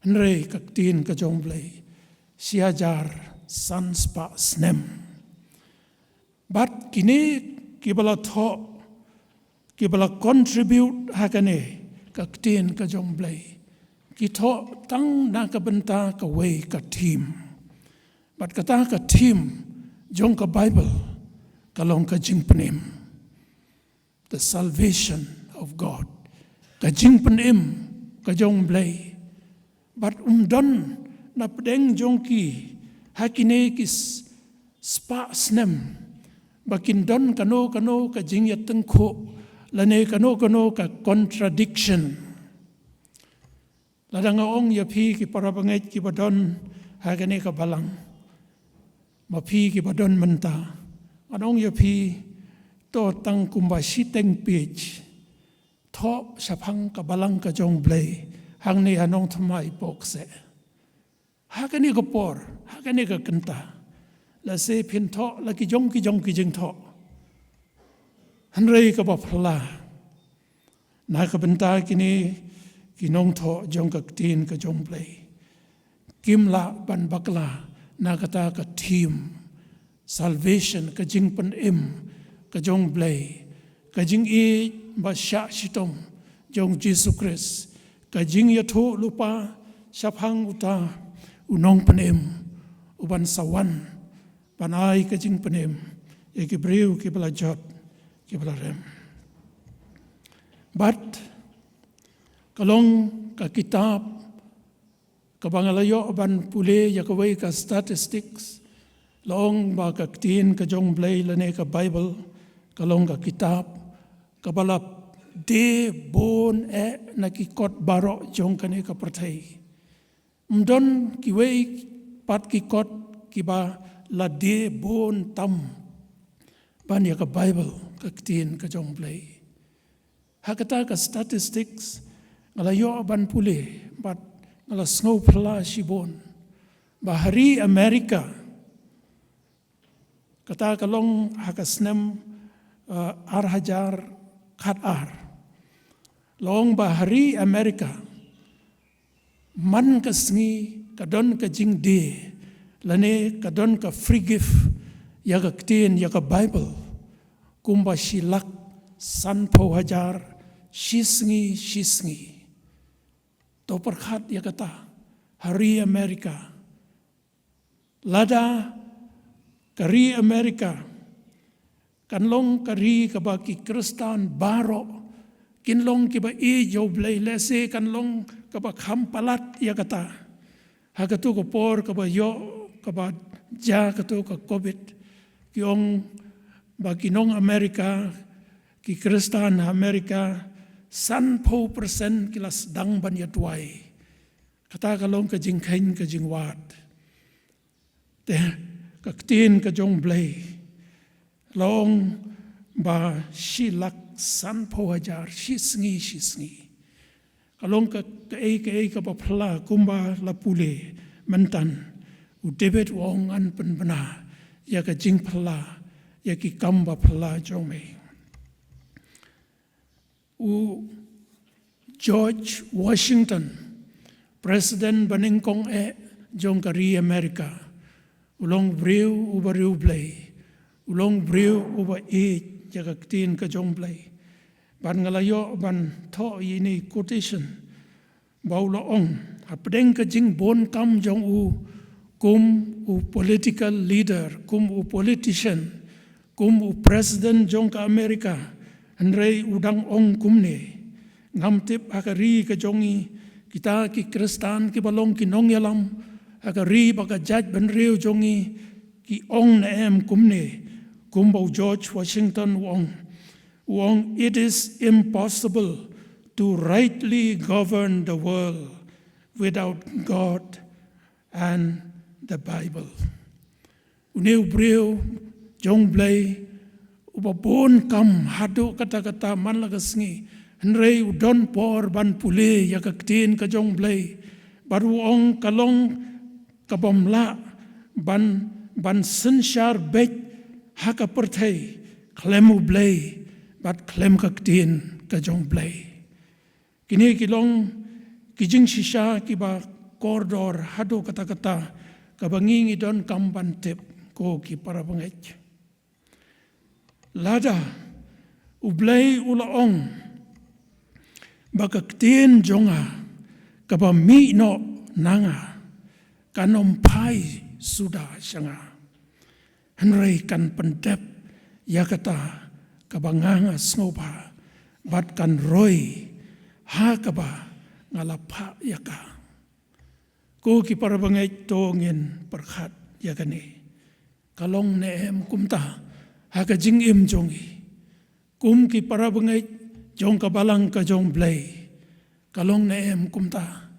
Hynrei ka ktien ka jong Blei, shi hajar san spah snem. Bad kine kiba la thoh, kiba la contribute ha kane, ka ktien ka jong Blei, ki thoh tang na ka bynta kawei ka theme. Bad kata ka theme jong ka Bible ka long ka jingpynim, the salvation of God. Ka jingpynim ka jong Blei. Bad ym don na pdeng jong ki ha kine ki s-, spah snem ba kin don kano kano ka jingïatyngkhuh lane kano kano ka contradiction. Lada nga ong ïa phi ki para bangeit kiba don ha kane ka balang, ma phi kiba don mynta, ngan ong ïa phi, to tang kumba shiteng page thoh shaphang ka balang ka jong Blei hangne ha Nongthymmai Pokse. Ha kane ka por, ha kane ka kynta, la se phin thoh la ki jong ki jong ki jingthoh. Hynrei kaba phylla, na ka bynta kine ki nongthoh jong ka ktien ka jong Blei, kim lah ban bakla na kata ka theme, salvation, ka jingpynim ka jong Blei, ka jingïeit ba shah shitom jong Jisu Khrist, ka jingïathuhlypa shaphang uta u nongpynim uban sa wan ban ai ka jingpynim ïa ki briew kiba la jot, kiba la rem. Bad ka long ka kitab kaba nga la ïoh ban pule ïa kawei ka statistics, la ong ba ka ktien ka jong Blei lane ka Bible ka long ka kitab kaba la die bun eh na ki kot baroh jong kane ka pyrthei. Ym don kiwei pat ki kot kiba la die bun tam ban ïa ka Bible, ka ktien ka jong Blei. Ha kata ka statistics nga la ïoh ban pule bad nga la sngew phylla shibun ba ha ri America, kata ka long ha ka snem, eh, ar hajar khat ar, la ong ba ha ri America man ka sngi ka don ka jingdie lane ka don ka free gift ïa ka ktien, ïa ka Bible, kumba shi lak sanphew hajar shi sngi shi sngi. To pyrkhat ïa kata, ha ri America. Lada ka ri America kan long ka ri kaba ki Khristan baroh kin long kiba ïeit ïa U Blei, lehse kan long kaba kham palat ïa kata. Ha kato ka por kaba ïoh, kaba jia kato ka covid, ki ong ba ki nong America, ki Khristan ha America, sanphew percent ki la sdang ban ïa duwai. Kata ka long ka jingkheiñ ka jingwad. Te ka ktien ka jong Blei la ong ba shi lak sanphew hajar shi sngi shi sngi. Ka long ka, kaei kaei kaba phylla kumba la pule mynta. U David u ong, ngan pynbna ïa ka jingphylla ïa ki kam ba phylla jong me. U George Washington, President banyngkong eh jong ka ri America, u long briew uba riewblei, u long briew uba ïeit ïa ka ktien ka jong Blei. Bad nga la ïoh ban thoh ïa ine i quotation ba u la ong, hapdeng ka jingbun kam jong u kum u political leader, kum u politician, kum u president jong ka America, hynrei u dang ong kumne. Ngam tip ha ka ri ka jong ngi, kita ki Khristan kiba long ki nongïalam ha ka ri bad ka jaitbynriew jong ngi ki ong ne em kumne, kumba u George Washington u ong. U ong, "It is impossible to rightly govern the world without God and the Bible." Une u briew jong Blei uba bun kam haduh katta katta man la ka sngi, hynrei u don por ban pule ïa ka ktien ka jong Blei. Bad u ong, ka long kabym lah ban, ban synshar beit ha ka pyrthei khlem U Blei bad khlem ka ktien ka jong Blei. Kine ki long ki jingshisha kiba kordor haduh katta katta kaba ngi ngi donkam ban tip, ko ki para bangeit. Lada U Blei u la ong Ba ka ktien jong nga kaba mih noh na nga kan ym phai suda sha nga, hynrei kan pyndep ïa kata kaba nga nga sngewbha, bad kan roi ha kaba nga la phah ïa ka. Ko ki para bangeit, to ngin pyrkhat ïa kane. Ka long ne em kumta ha ka jingim jong ngi? Kum ki para bangeit jong ka balang ka jong Blei, ka long ne em kumta?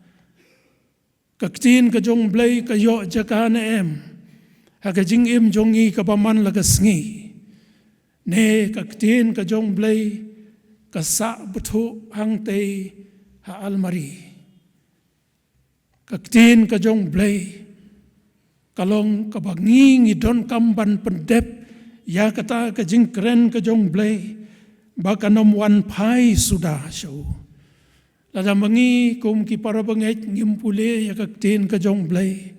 Ka ktien ka jong Blei ka ïoh jaka ne em ha ka jingim jong ngi kaba man la ka sngi? Ne ka ktien ka jong Blei ka sah bthuh hangtei ha almari? Ka ktien ka jong Blei ka long kaba ngi ngi donkam ban pyndep ïa kata ka jingkren ka jong Blei, ba kan ym wan phai suda sha u. Lada ma ngi kum ki para bangeit ngim pule ïa ka ktien ka jong Blei,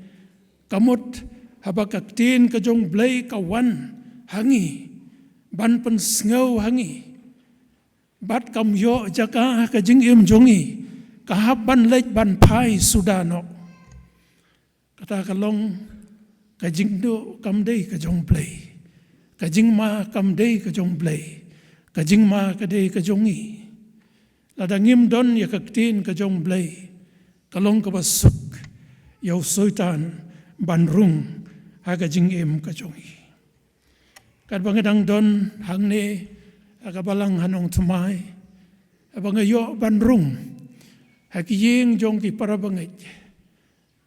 ka mut haba ka ktien ka jong Blei ka wan ha ngi ban pynsngew ha ngi, bad kam ïoh jaka ha ka jingim jong ngi, ka hap ban leit ban phai suda noh. Kata ka long ka jingduh kam dei ka jong Blei, ka jingma kam dei ka jong Blei, ka jingma ka dei ka jong ngi. Lada ngim don ïa ka ktien ka jong Blei, ka long kaba suk ïa u Soitan ban rung ha ka jingim ka jong ngi. Katba nga dang don hangne ha ka balang ha Nongthymmai, haba nga ïoh ban rung ha ki ïing jong ki para bangeit,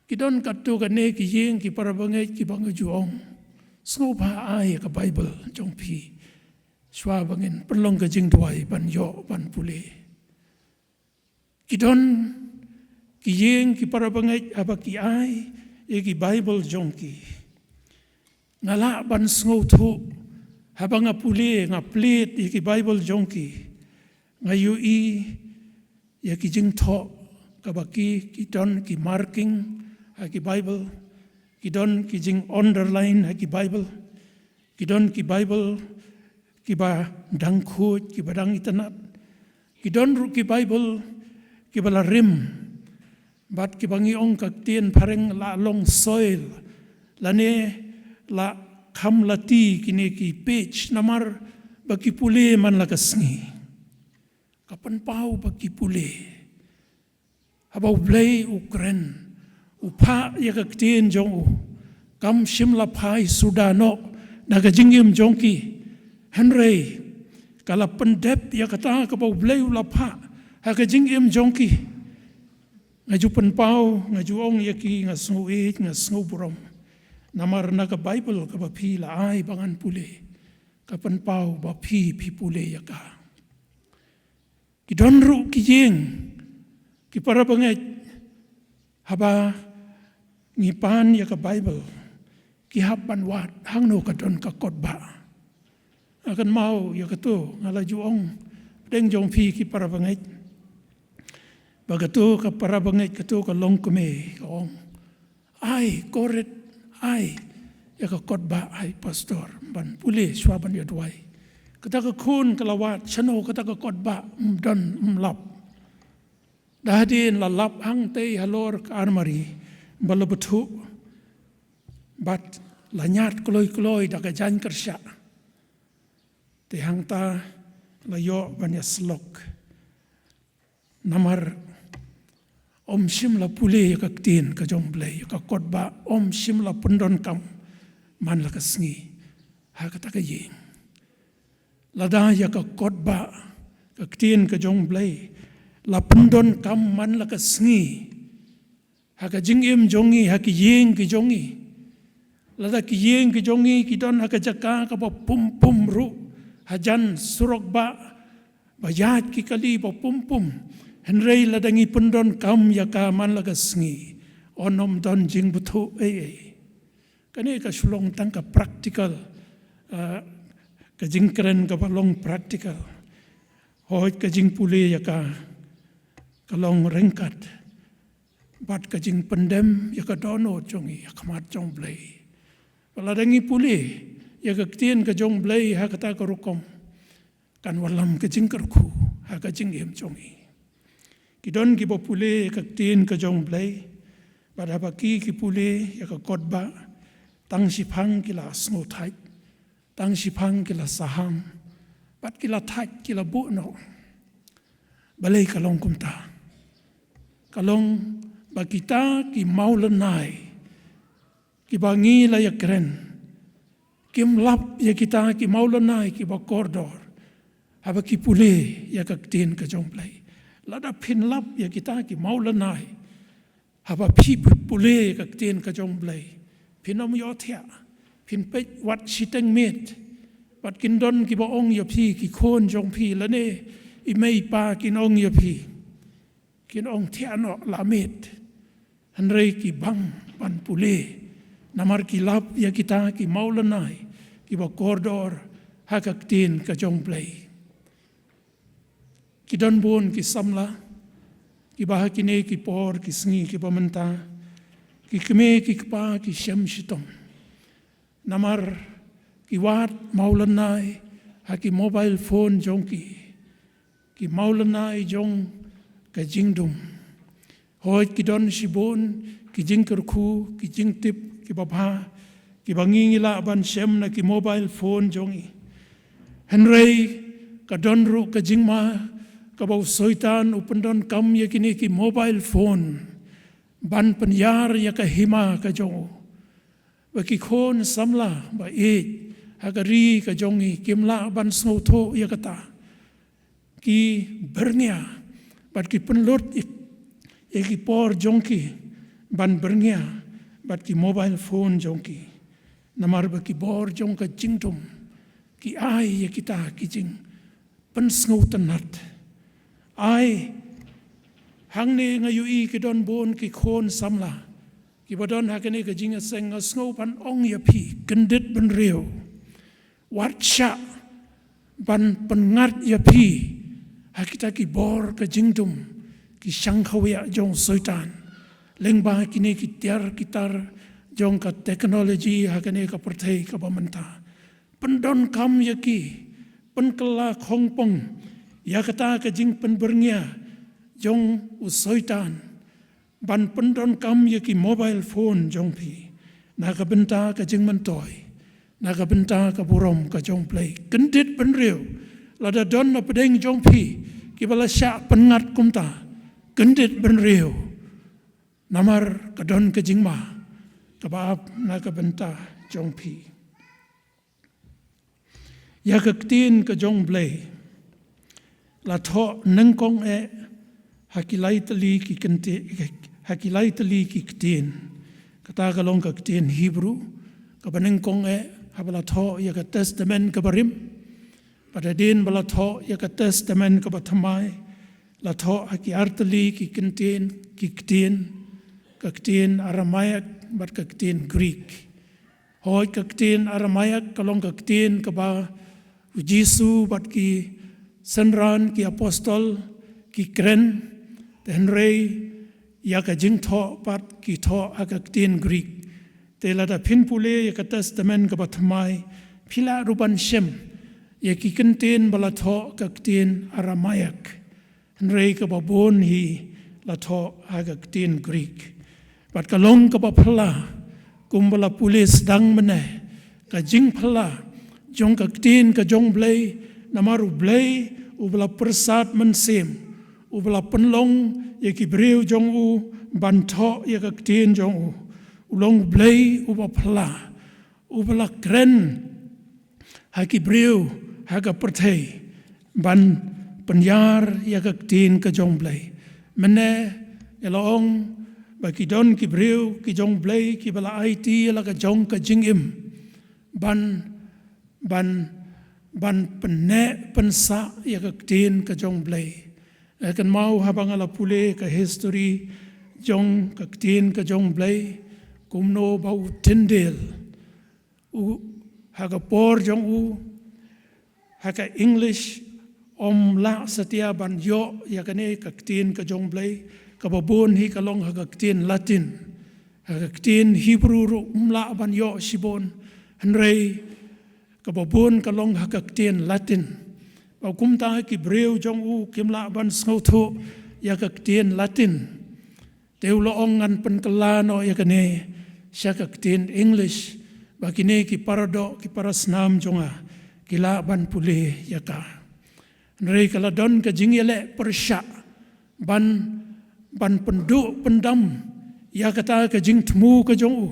ki don katto katne ki ïing ki para bangeit kiba nga ju ong, sngewbha ai ka Baibl jong phi shuwa ba ngin pynlong ka jingduwai ban ïoh ban pule. Ki don ki ïing ki para bangeit haba ki ai ïa ki Baibl jong ki, nga lah ban sngewthuh haba nga pule, nga plie ïa ki Baibl jong ki, nga ïohi ïa ki jingthoh kaba ki, ki don ki marking ha ki Baibl, ki don ki jing underline ha ki Baibl, ki don ki Baibl kiba dang khuid, kiba dang itynnad, ki don ruh ki Baibl kiba la rim, bad kiba ngi ong ka ktien phareng la long soil, lane la kham lati kine ki page, namar ba ki pule man la ka sngi. Ka pynpaw ba ki pule. Haba U Blei u kren, u phah ïa ka ktien jong u, kam shym la phai suda noh na ka jingim jong ki, hynrei ka la pyndep ïa kata kaba U Blei u la phah ha ka jingim jong ki. Nga ju pynpaw, nga ju ong ïa ki, nga sngew ïeit, nga sngew burom, namar na ka Baibl kaba phi la ai ba ngan pule, ka pynpaw ba phi, phi pule ïa ka. Ki don ruh ki ïing ki para bangeit, haba ngi pan ïa ka Baibl, ki hap ban wad hangno ka don ka kot ba. Nga kynmaw ïa kato, nga la ju ong pdeng jong phi ki para bangeit, ba kato ka para bangeit, kato ka longkmie ka ong, ai, ko rit, ai ïa ka kot ba, ai pastor, ban pule shuwa ban ïa duwai. Kata ka khun ka la wad, shano kata ka kot ba, ym don, ym lap. Da hadien la lap hangtei halor ka armari ba la bthuh, bad la ñiad kloi kloi da ka jaiñ kyrshah. Te hangta la ïoh ban ïa slok. Namar ym shym la pule ïa ka ktien ka jong Blei, ïa ka kot ba ym shym la pyndonkam man la ka sngi ha kata ka ïing. Lada ïa ka kot ba, ka ktien ka jong Blei, la pyndonkam man la ka sngi ha ka jingim jong ngi, ha ki ïing ki jong ngi. Lada ki ïing ki jong ngi ki don ha ka jaka kaba pum pum ruh, hajan surok ba, ba ïaid ki kali ba pum pum, hynrei lada ngi pyndonkam ïa ka man la ka sngi, yn ym don jingbthuh ei ei. Kane ka shu long tang ka practical, ah, ka jingkren kaba long practical. Hooid, ka jingpule ïa ka, ka long ryngkat bad ka jingpyndem ïa ka dohnud jong ngi ha khmat jong Blei. Ba lada ngi pule ïa ka ktien ka jong Blei ha kata ka rukom, kan wallam ka jingkyrkhu ha ka jingim jong ngi. Ki don kiba pule ïa ka ktien ka jong U Blei, bad haba ki ki pule ïa ka kot ba, tang shiphang ki la sngewthait, tang shiphang ki la saham, bad ki la thait, ki la buh noh. Balei ka long kumta? Ka long ba kita ki mawlynnai kiba ngi la ïakren, kim lap ïa kita ki mawlynnai kiba kordor haba ki pule ïa ka ktien ka jong U Blei. Lada phin lap ïa kita ki mawlynnai haba phi pule ïa ka ktien ka jong U Blei, phin ym ïohthiah, phin peit wat shiteng miet. Bad kin don kiba ong ïa phi, ki khun jong phi lane i mei i pa kin ong ïa phi, kin ong thiah noh, la miet. Hynrei ki bang ban pule, namar ki lap ïa kita ki mawlynnai kiba kordor ha ka ktien ka jong U Blei. Ki don bun ki samla kiba ha kine ki por ki sngi kiba mynta, ki kmie ki kpa ki shem shitom. Namar ki wad mawlynnai ha ki mobile phone jong ki, ki mawlynnai jong ka jingdum. Hooid, ki don shibun ki jingkyrkhu, ki jingtip kiba bha kiba ngi ngi lah ban shem na ki mobile phone jong ngi. Hynrei ka don ruh ka jingma kaba u Soitan u pyndonkam ïa kine ki mobile phone ban pynïar ïa ka hima ka jong u, ba ki khun samla ba ïeit ha ka ri ka jong ngi kim lah ban sngewthuh ïa kata. Ki byrngia bad ki pynlut ïa, ïa ki por jong ki ban byrngia bad ki mobile phone jong ki. Namar ba ki bor jong ka jingdum ki ai ïa kita ki jingpynsngewtynnat. Ai, hangne nga ïohi ki don bun ki khun samla kiba don ha kane ka jingïaseng, nga sngew ban ong ïa phi, kyndit bynriew. Wat shah ban pynngat ïa phi ha kita ki bor ka jingdum, ki shang khawiah jong u Soitan, lyngba kine ki tiar ki tar jong ka technology ha kane ka pyrthei kaba mynta. Pyndonkam ïa ki, pynkylla khongpong ïa kata ka jingpynbyrngia jong u Soitan, ban pyndonkam ïa ki mobile phone jong phi na ka bynta ka jingmyntoi, na ka bynta ka burom ka jong U Blei. Kyndit bynriew, lada don na pdeng jong phi kiba la shah pynngat kumta, kyndit bynriew. Namar ka don ka jingma kaba ap na ka bynta jong phi. Ïa ka ktien ka jong U Blei la thoh nyngkong eh ha ki lai tylli ki kynti-, ha ki lai tylli ki ktien. Kata ka long ka ktien Hebrew kaba nyngkong eh haba la thoh ïa ka Testament kaba rim. Bad hadien ba la thoh ïa ka Testament kaba thymmai, la thoh ha ki ar tylli ki ktien, ki ktien, ka ktien Aramaic bad ka ktien Greek. Hooid, ka ktien Aramaic ka long ka ktien kaba u Jisu bad ki synran ki apostol ki kren, te hynrei ïa ka jingthoh pat ki thoh ha ka ktien Greek. Te lada phin pule ïa ka Testament kaba thymmai, phi lah ruh ban shem ïa ki ktien ba la thoh ka ktien Aramaic. Hynrei kaba bun hi la thoh ha ka ktien Greek. Bad ka long kaba phylla, kumba la pule sdang mynne, ka jingphylla jong ka ktien ka jong U Blei, namar U Blei uba la pyrsad mynsiem, uba la pynlong ïa ki briew jong u ban thoh ïa ka ktien jong u, u long U Blei uba phylla, uba la kren ha ki briew ha ka pyrthei ban pynïar ïa ka ktien ka jong U Blei. Mynne nga la ong ba ki don ki briew ki jong U Blei kiba la aiti ïa la ka jong ka jingim ban, ban, ban pynneh pynsah ïa ka ktien ka jong U Blei. Nga kynmaw haba nga la pule ka history jong ka ktien ka jong U Blei, kumno ba u Tyndale u, ha ka por jong u, ha ka English ym lah satia ban ïoh ïa kane ka ktien ka jong U Blei, kaba bun hi ka long ha ka ktien Latin. Ha ka ktien Hebrew ruh ym lah ban ïoh shibun, hynrei kaba bun ka long ha ka ktien Latin. Ba kumta ki briew jong u kim lah ban sngewthuh ïa ka ktien Latin. Te u la ong, ngan pynkylla noh ïa kane sha ka ktien English, ba kine ki paradoh, ki parasnam jong nga ki lah ban pule ïa ka. Hynrei ka la don ka jingïaleh pyrshah ban, ban pynduh pyndam ïa kata ka jingthmu ka jong u.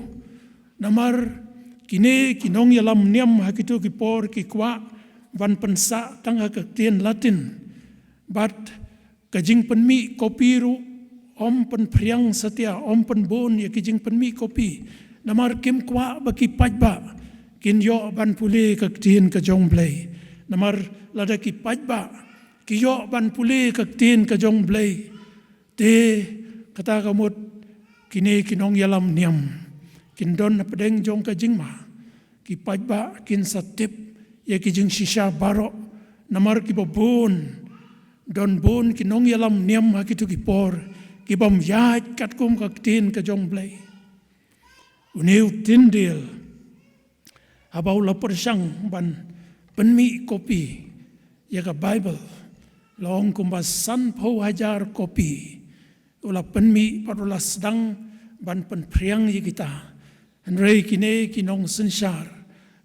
Namar kine ki nongïalam niam ha kito ki por ki kwah ban pynsah tang ha ka ktien Latin. Bad ka jingpynmih kopi ruh ym pynphriang satia, ym pynbun ïa ki jingpynmih kopi. Namar kim kwah ba ki paidbah kin ïoh ban pule ka ktien ka jong U Blei. Namar lada ki paidbah ki ïoh ban pule ka ktien ka jong U Blei, te kata ka mut kine ki nongïalam niam kin don hapdeng jong ka jingma. Ki paidbah kin sa tip ïa ki jingshisha baroh, namar kiba bun, don bun ki nongïalam niam ha kito ki por kibym ïaid katkum ka ktien ka jong U Blei. Une u Tyndale, haba u la pyrshang ban pynmih kopi ïa ka Baibl, long kumba sanphew hajar kopi u la pynmih bad u la sdang ban pynphriang ïa kita. Hynrei kine ki nongsynshar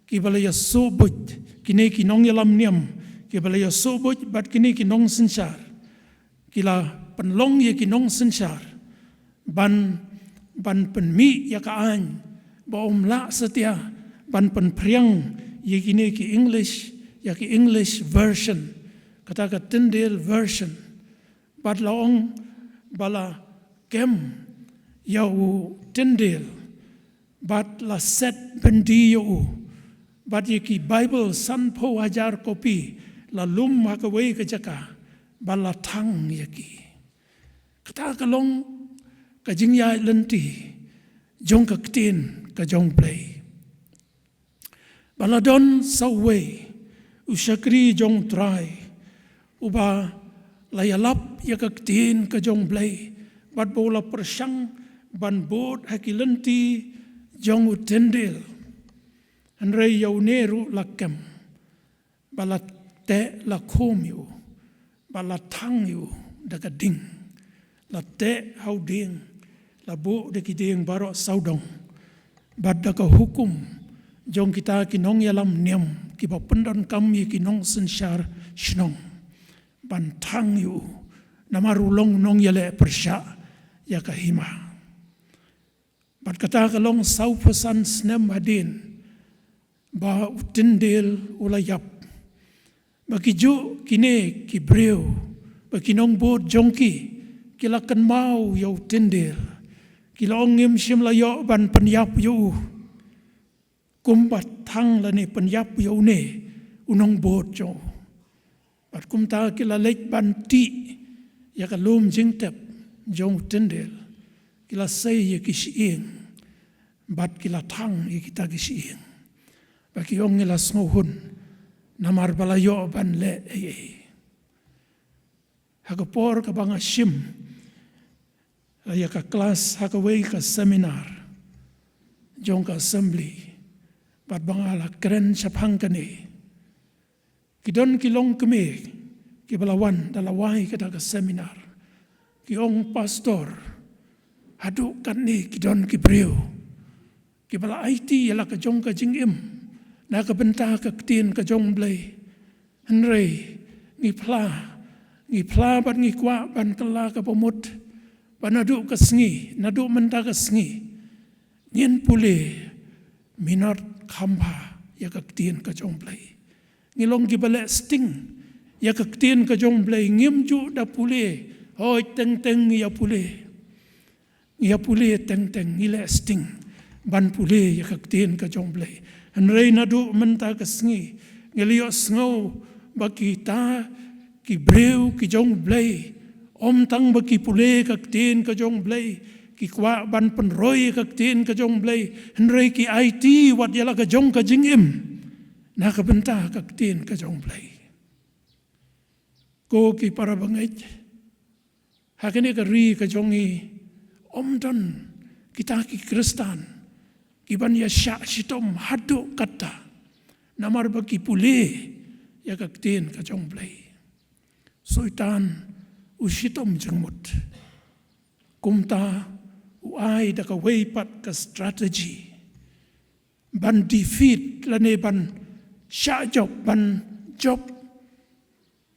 kiba la ïasuhbuit, kine ki nongïalam niam kiba la ïasuhbuit bad kine ki nongsynshar, ki la pynlong ïa ki nongsynshar ban, ban pynmih ïa ka aiñ ba ym lah satia ban pynphriang ïa kine ki English, ïa ki English version, kata ka Tyndale version. Bad la ong ba la kem ïa u Tyndale, bad la set byndi ïa u, bad ïa ki Baibl sanphew hajar kopi la lum ha kawei ka jaka, bad la thang ïa ki. Kata ka long ka jingïaid lynti jong ka ktien ka jong U Blei. Ba la don sa uwei u shakri jong U Trai, uba la ïalap ïa ka ktien ka jong U Blei, bad ba u la pyrshang ban bud ha ki lynti jong u Tyndale. Hynrei ïa une ruh la kem, ba la teh la khum ïa u, ba la thang ïa u da ka ding, la teh ha u dieng, la buh da ki dieng baroh sawdong, bad da ka hukum jong kita ki nongïalam niam kiba pyndonkam ïa ki nongsynshar shnong, ban thang ïa u, namar u long nongïaleh pyrshah ïa ka hima. Bad kata ka long sawphew san snem hadien ba u Tyndale u la ïap, ba kijuh kine ki briew, ba ki nongbud jong ki, ki la kynmaw ïa u Tyndale, ki la ong, ngim shym la ïoh ban pynïap ïa u kumba thang lane pynïap ïa une u nongbud jong u. Bad kumta ki la leit ban tih ïa ka lum jingtep jong u Tyndale, ki la sei ïa ki shyieng, bad ki la thang ïa kita ki shyieng. Bad ki ong, ngi la sngewhun, namar ba la ïoh ban leh ei ei. Ha ka por kaba nga shim ïa ka klas ha kawei ka seminar jong ka assembly, bad ba nga la kren shaphang kane, ki don ki longkmie kiba la wan da la wai kata ka seminar, ki ong, Pastor, haduh katne ki don ki briew kiba la aiti ïa la ka jong ka jingim na ka bynta ka ktien ka jong U Blei. Hynrei ngi phla, ngi phla bad ngi kwah ban kylla kaba mut ba naduh ka sngi, naduh mynta ka sngi, ngin pule minot kham bha ïa ka ktien ka jong U Blei. Ngi long kiba leh sting ïa ka ktien ka jong U Blei, ngim ju da pule hoi teng teng, ngi ïa pule. Ngi ïa pule teng teng, ngi leh sting ban pule ïa ka ktien ka jong U Blei. Hynrei naduh mynta ka sngi ngi la ïohsngew ba kita ki briew ki jong U Blei, ym tang ba ki pule ka ktien ka jong U Blei, ki kwah ban pynroi ïa ka ktien ka jong U Blei, hynrei ki aiti wat ïa la ka jong ka jingim na ka bynta ka ktien ka jong U Blei. Ko ki para bangeit, ha kane ka ri ka jong ngi, ym don kita ki Khristan kiban ïa shah shitom haduh katta namar ba ki pule ïa ka ktien ka jong U Blei. Soitan u shitom jingmut. Kumta u ai da kawei pat ka strategy ban defeat lane ban shah jop, ban jop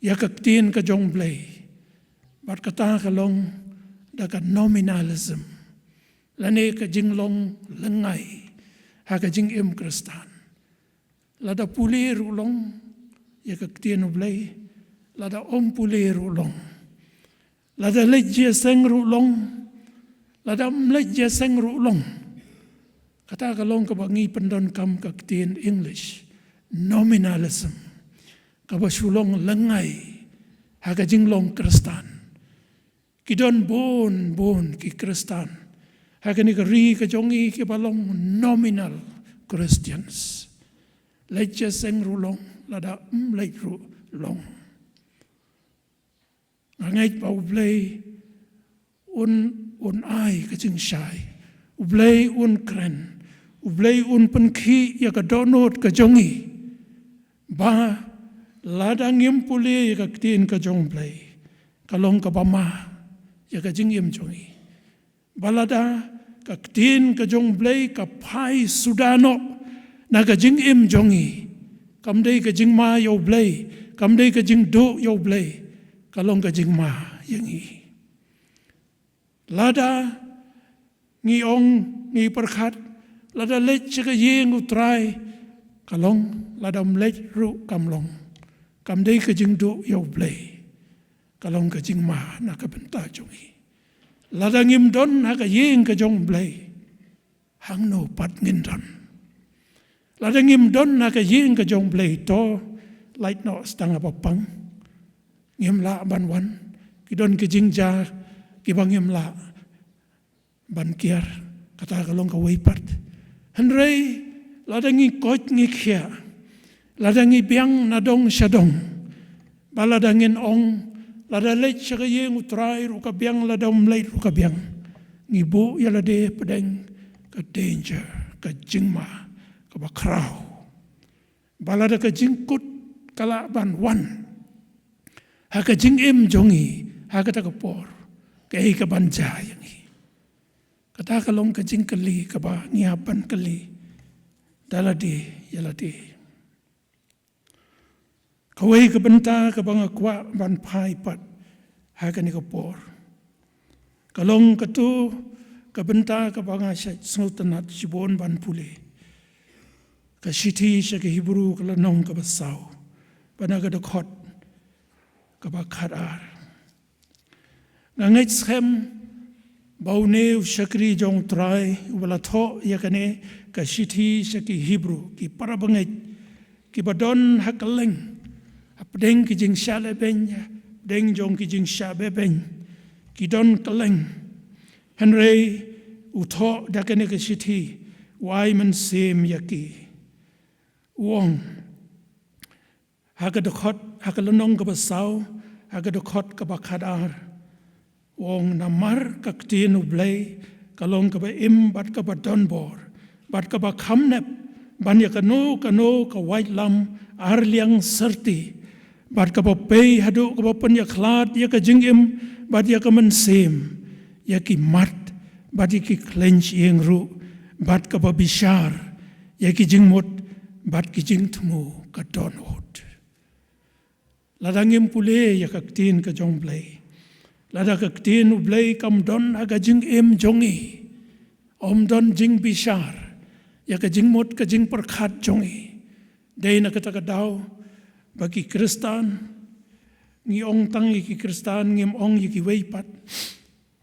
ïa ka ktien ka jong U Blei. Bad kata ka long da ka nominalism, lane ka jinglong lyngngai ha ka jingim Khristan. Lada pule ruh long ïa ka ktien U Blei, lada ym pule ruh long. Lada leit jingïaseng ruh long, lada ym leit jingïaseng ruh long. Kata ka long kaba ngi pyndonkam ka ktien English, nominalism, kaba shu long lyngngai ha ka jinglong Khristan. Ki don bun bun ki Khristan ha kane ka ri ka jong ngi kiba long nominal Christians. Leit jingïaseng ruh long, lada ym leit ruh long. Nga ngeit ba U Blei un, un ai ka jingshai. U Blei un kren. U Blei un pynkhih ïa ka dohnud ka jong ngi. Ba lada ngim pule ïa ka ktien ka jong U Blei, ka long kaba ma ïa ka jingim jong ngi. Ba lada ka ktien ka jong U Blei ka phai suda noh na ka jingim jong ngi, kam dei ka jingma ïa U Blei, kam dei ka jingduh ïa U Blei, ka long ka jingma ïa ngi. Lada ngi ong, ngi pyrkhat, lada leit sha ka ïing U Trai, ka long, lada ym leit ruh kam long. Kam dei ka jingduh ïa U Blei, ka long ka jingma na ka bynta jong ngi. Lada ngim don ha ka ïing ka jong U Blei, hangno pat ngin don? Lada ngim don ha ka ïing ka jong U Blei, to lait noh tang haba pang. Ngim lah ban wan. Ki don ki jingjia kiba ngim lah ban kiar, kata ka long kawei pat. Hynrei lada ngi koit ngi khiah, lada ngi biang na dong sha dong, ba lada ngin ong, lada leit sha ka ïing U Trai ruh ka biang, lada ym leit ruh ka biang, ngi buh ïa lade pdeng ka danger, ka jingma kaba khraw. Ba lada ka jingkut ka lah ban wan ha ka jingim jong ngi ha kata ka por, kaei kaban jia ïa ngi? Kata ka long ka jingkylli kaba ngi hap ban kylli da lade ïa lade. Kawei ka bynta kaba nga kwah ban phai pat ha kane ka por, ka long kato ka bynta kaba nga shait sngewtynnat shibun ban pule. Ka shithi sha ki Hebru, ka lynnong kaba saw, bad na ka dkhot kaba khatar. Nga ngeit skhem ba une u shakri jong U Trai uba la thoh ïa kane ka shithi sha ki Hebru, ki para bangeit kiba don ha kylleng, hapdeng ki jingshah lehbeiñ, hapdeng jong ki jingshah behbeiñ, ki don kylleng. Hynrei u thoh da kane ka shithi, u ai mynsiem ïa ki. U ong ha ka dkhot, ha ka lynnong kaba saw, ha ka dkhot kaba khatar, u ong, namar ka ktien U Blei ka long kaba im bad kaba donbor bad kaba kham nep ban ïa kano kano ka waitlam arliang syrti, bad kaba pei haduh kaba pynïakhlad ïa ka jingim bad ïa ka mynsiem, ïa ki mat bad ïa ki khleiñ shyieng ruh, bad kaba bishar ïa ki jingmut bad ki jingthmu ka dohnud. Lada ngim pule ïa ka ktien ka jong U Blei, lada ka ktien U Blei kam don ha ka jingim jong ngi, ym don jingbishar ïa ka jingmut ka jingpyrkhat jong ngi, dei na kata ka daw ba ki Khristan, ngi ong tang ïa ki Khristan, ngim ong ïa kiwei pat,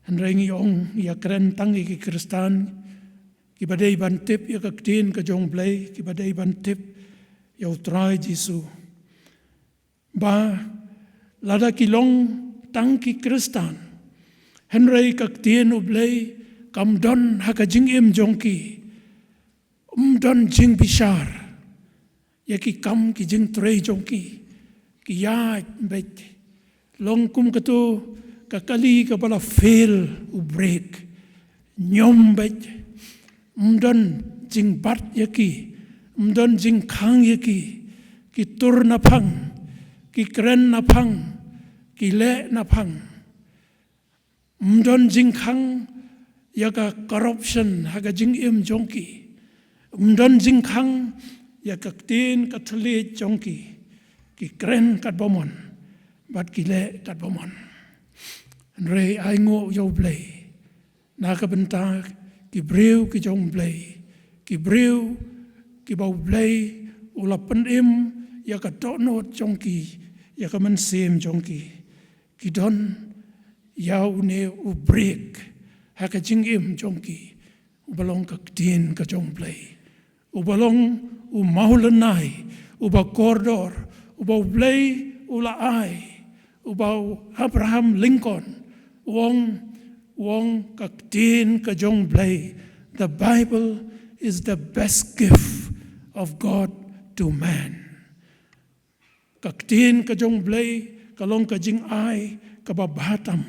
hynrei ngi ong, ïakren tang ïa ki Khristan kiba dei ban tip ïa ka ktien ka jong U Blei, kiba dei ban tip ïa U Trai Jisu, ba lada ki long tang ki Khristan, hynrei ka ktien U Blei kam don ha ka jingim jong ki, ym don jingbishar ïa ki kam ki jingtrei jong ki, ki ïaid beit. Long kum kato ka kali kaba la fail u brake, ñiom beit. Ym don jingbat ïa ki, ym don jingkhang ïa ki, ki tur naphang, ki kren naphang, ki leh naphang. Ym don jingkhang ïa ka corruption ha ka jingim jong ki. Ym don jingkhang ïa ka ktien ka thylliej jong ki. Ki kren katba mon bad ki leh katba mon. Hynrei ai nguh ïa U Blei na ka bynta ki briew ki jong U Blei, ki briew kiba U Blei u la pynim ïa ka dohnud jong ki, ïa ka mynsiem jong ki. Ki don ïa une u briek ha ka jingim jong ki, uba long ka ktien ka jong U Blei, uba long u mawlynnai, uba kordor, uba U Blei u la ai, uba u Abraham Lincoln u ong, u ong ka ktien ka jong U Blei, "The Bible is the best gift of God to man." Ka ktien ka jong U Blei ka long ka jingai kaba bha tam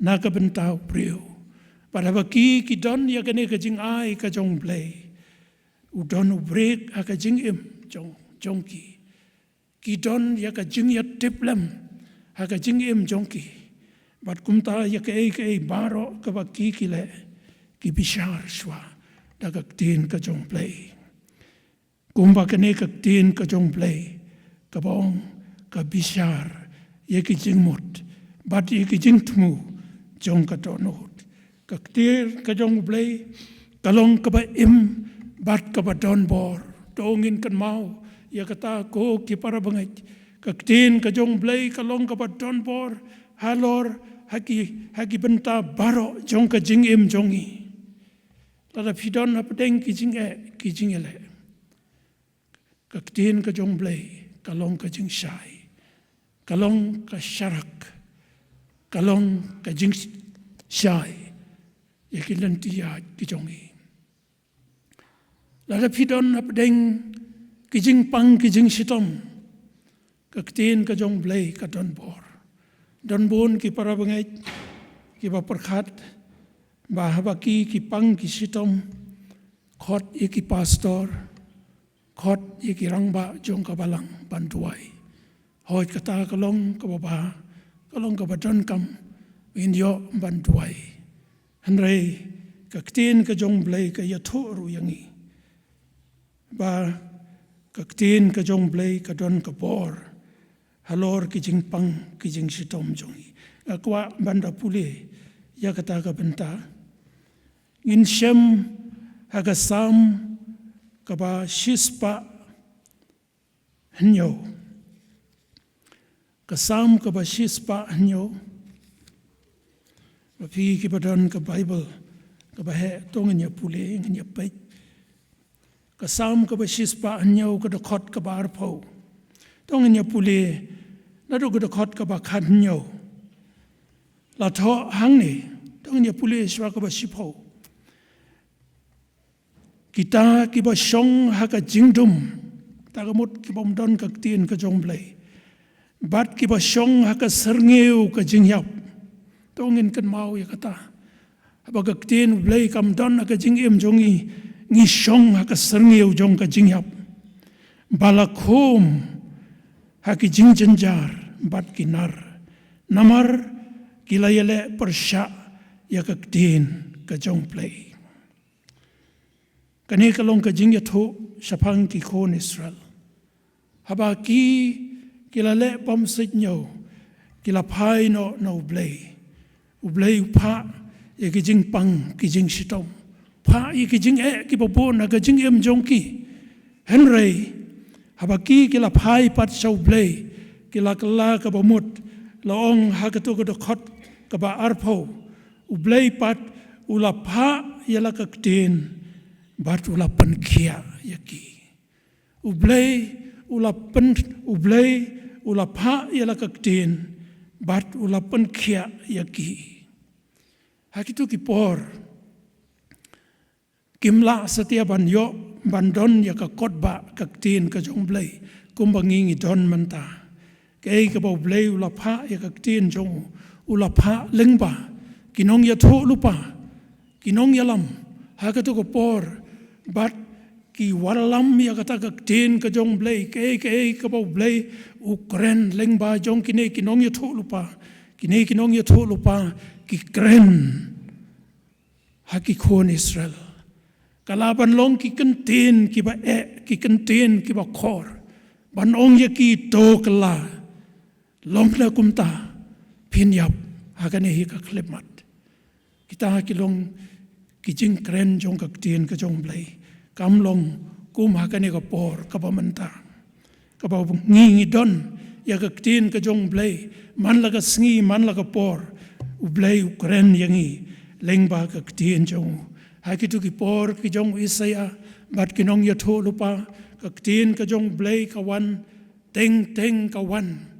na ka bynta u briew. Bad haba ki, ki don ïa kane ka jingai ka jong U Blei, u don u briek ha ka jingim jong, jong ki. Ki don ïa ka jingïatiplem ha ka jingim jong ki. Bad kumta ïa kaei kaei baroh kaba ki, ki leh, ki bishar shuwa da ka ktien ka jong U Blei. Kumba kane ka ktien ka jong U Blei kaba ong ka bishar ïa ki jingmut bad ïa ki jingthmu jong ka dohnud. Ka ktien ka jong U Blei ka long kaba im bad kaba don bor. To ngin kynmaw ïa kata ko ki para bangeit. Ka ktien ka jong U Blei ka long kaba don bor halor ha ki, ha ki bynta baroh jong ka jingim jong ngi. Lada phi don hapdeng ki jingeh, ki jingïaleh, ka ktien ka jong U Blei ka long ka jingshai, ka long ka sharak, ka long ka jingshai ïa ki lynti ïaid ki jong ngi. Lada phi don hapdeng ki jingpang ki jingshitom, ka ktien ka jong U Blei ka don bor. Don bun ki para bangeit kiba pyrkhat ba haba ki, ki pang ki shitom, khot ïa ki pastor, khot ïa ki rangbah jong ka balang ban duwai. Hooid, kata ka long kaba bha, ka long kaba donkam, ngin ïoh ban duwai. Hynrei ka ktien ka jong U Blei ka ïathuh ruh ïa ngi ba ka ktien ka jong U Blei ka don ka bor halor ki jingpang ki jingshitom jong ngi. Nga kwah ban da pule ïa kata ka bynta. Ngin shem ha ka Salm kaba shispah hynñiew. Ka Salm kaba shispah hynñiew. Ba phi kiba don ka Bible kaba heh, to ngin ïa pule, ngin ïa peit. Ka Salm kaba shispah hynñiew, ka dkhot kaba arphew. To ngin ïa pule naduh ka dkhot kaba khathynñiew. La thoh hangne, to ngin ïa pule shuwa kaba shiphew. Kita kiba shong ha ka jingdum, ta ka mut kiba ym don ka ktien ka jong U Blei, bad kiba shong ha ka syrngiew ka jinghiap. To ngin kynmaw ïa kata. Haba ka ktien U Blei kam don ha ka jingim jong ngi, ngi shong ha ka syrngiew jong ka jinghiap. Ba la khum ha ki jingjynjar bad ki nar, namar ki la ïaleh pyrshah ïa ka ktien ka jong U Blei. Kane ka long ka jingïathuh shaphang ki khun Israel. Haba ki, ki la leh bymsuidñiew, ki la phai noh na U Blei. U Blei u phah ïa ki jingpang ki jingshitom, phah ïa ki jingeh kiba bun ha ka jingim jong ki. Hynrei haba ki, ki la phai pat sha U Blei, ki la kylla kaba mut, la ong ha kato ka dkhot kaba arphew, U Blei pat u la phah ïa la ka ktien bad u la pynkhiah ïa ki. U Blei u la pyn, U Blei u la phah ïa la ka ktien bad u la pynkhiah ïa ki. Ha kito ki por kim lah satia ban ïoh ban don ïa ka kot ba ka ktien ka jong U Blei kumba ngi ngi don mynta. Kaei kaba U Blei u la phah ïa ka ktien jong u, u la phah lyngba ki nongïathuhlypa, ki nongïalam ha kato ka por, bad ki wallam ïa kata ka ktien ka jong U Blei. Kaei kaei kaba U Blei u kren lyngba jong kine ki nongïathuhlypa, Kine ki nongïathuhlypa ki kren ha ki khun Israel. Ka lah ban long ki kyntien kiba eh, ki kyntien kiba khor. Ban ong ïa ki to kylla. Long na kumta, phin ïap ha kane hi ka khyllipmat. Kita ki long ki jingkren jong ka ktien ka jong Blei. Kam long kum ha kane ka por kaba mynta. Kaba ngi ngi don ïa ka ktien ka jong Blei. Man la ka sngi, man la ka por. U Blei u kren ïa ngi lyngba ka ktien jong u. Ha kito ki por ki jong u Isaïah, bad ki nongïathuhlypa, ka ktien ka jong Blei ka wan, teng teng ka wan.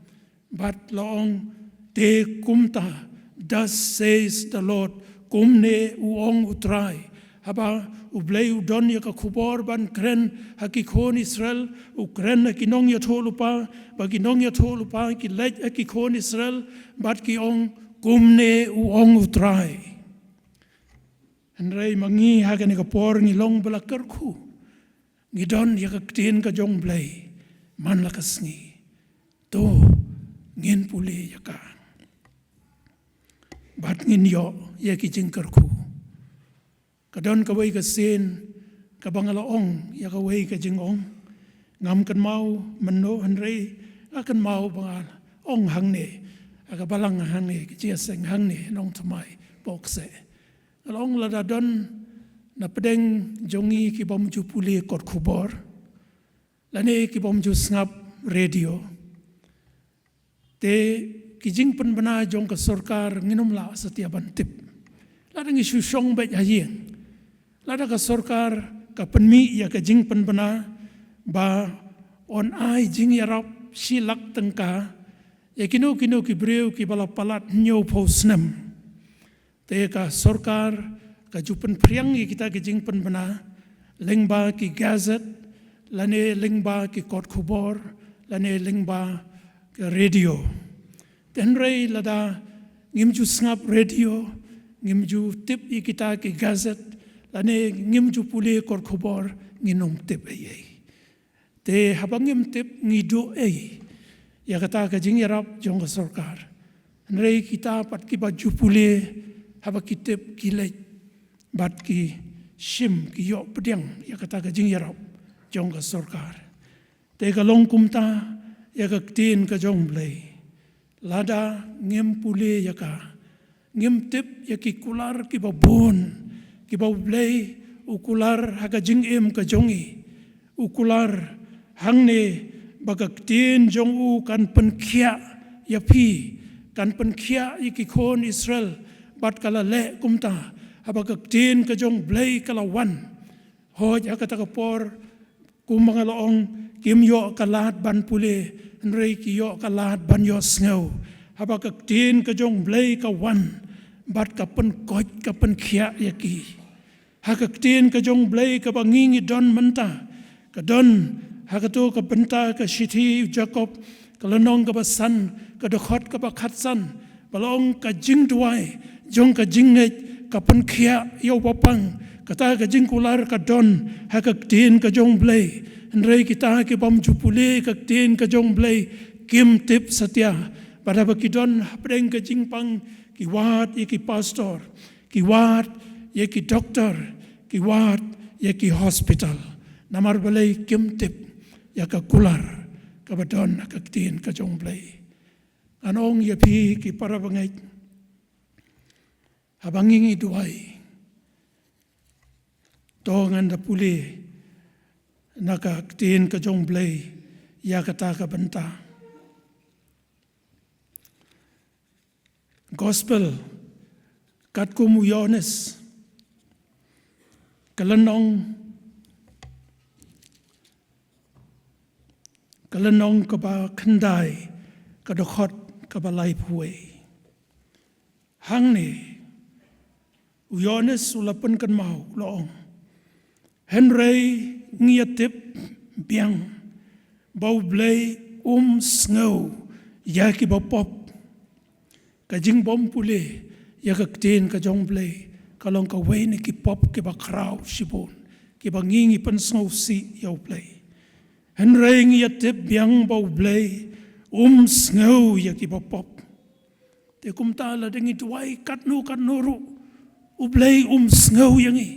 Bad la ong, te kumta, thus says the Lord, kumne u ong u Trai. Haba u Blei u don ïa ka khubor ban kren ha ki khun Israel, u kren ha ki nongïathuhlypa, ba ki nongïathuhlypa ki leit ha ki khun Israel, bad ki ong, kumne u ong u Trai. Hynrei ma ngi ha kane ka por ngi long ba la kyrkhu. Ngi don ïa ka ktien ka jong Blei, man la ka sngi. To, ngin pule ïa ka. Bad ngin ïoh ïa ki jingkyrkhu. Ka don kawei ka sien, kaba nga la ong ïa kawei ka jingong. Ngam kynmaw mynno hynrei nga kynmaw ba nga ong hangne. Ha ka balang hangne, ka jingïaseng hangne, Nongthymmai, Pokse. Nga la ong lada don na pdeng jong ngi ki bym ju pule kot khubor. Lane ki bym ju sngap radio. Te ki jingpynbna jong ka sorkar ngin ym lah satia ban tip. Lada ngi shu shong beit ha ïing. Lada ka sorkar ka pynmih ïa ka jingpynbna ba yn ai jingïarap shi lak tyngka ïa kino kino ki briew kiba la palat hynñiewphew snem. Te ka sorkar ka ju pynphriang ïa kita ki jingpynbna lyngba ki gazette, lane lyngba ki kot khubor, lane lyngba ki radio. Te hynrei lada ngim ju sngap radio, ngim ju tip ïa kita ki gazette, lane ngim ju pule kot khubor, ngin ym tip ei ei. Te haba ngim tip ngi duh ei ïa kata ka jingïarap jong ka sorkar. Hynrei kita pat kiba ju pule, haba ki tip ki leit bad ki shim ki ïoh pdiang ïa kata ka jingïarap jong ka sorkar. Te ka long kumta ïa ka ktien ka jong Blei. Lada ngim pule ïa ka, ngim tip ïa ki kular kiba bun kiba U Blei u kular ha ka jingim ka jong ngi. U kular hangne ba ka ktien jong u kan pynkhiah ïa phi, kan pynkhiah ïa ki khun Israel. Bad ka la leh kumta, haba ka ktien ka jong Blei ka la wan. Hooid ha kata ka por, kumba nga la ong, kim ïoh ka lad ban pule, hynrei ki ïoh ka lad ban ïohsngew. Haba ka ktien ka jong Blei ka wan, bad ka pynkoit ka pynkhiah ïa ki. Ha ka ktien ka jong Blei kaba ngi ngi don mynta, ka don ha kato ka bynta ka shithi u Jakob, ka lynnong kaba san, ka dkhot kaba khatsan, ba la ong ka jingduwai jong ka jingngeit ka pynkhiah ïa u bapang. Kata ka jingkular ka don ha ka ktien ka jong Blei. Hynrei kita ki bym ju pule ka ktien ka jong Blei kim tip satia. Bad haba ki don hapdeng ka jingpang, ki wad ïa ki pastor, ki wad ïa ki doktor, ki wad ïa ki hospital. Namar balei? Kim tip ïa ka kular kaba don ha ka ktien ka jong Blei. Ngan ong ïa phi ki para bangeit, haba ngi ngi duwai, to ngan da pule na ka ktien ka jong Blei ïa kata ka bynta. Gospel katkum u Ïoannis, ka lynnong, ka lynnong kaba khyndai, ka dkhot kaba laiphew wei. Hangne u Ïoannis u la pynkynmaw, u la ong, hynrei ngi ïatip biang ba U Blei um sngew ïa kiba pop. Ka jingbym pule ïa ka ktien ka jong Blei ka long kawei na ki pop kiba khraw shibun, kiba ngi ngi pynsngewsih ïa U Blei. Hynrei ngi ïatip biang ba U Blei um sngew ïa kiba pop. Te kumta lada ngi duwai katno katno ruh, U Blei um sngew ïa ngi.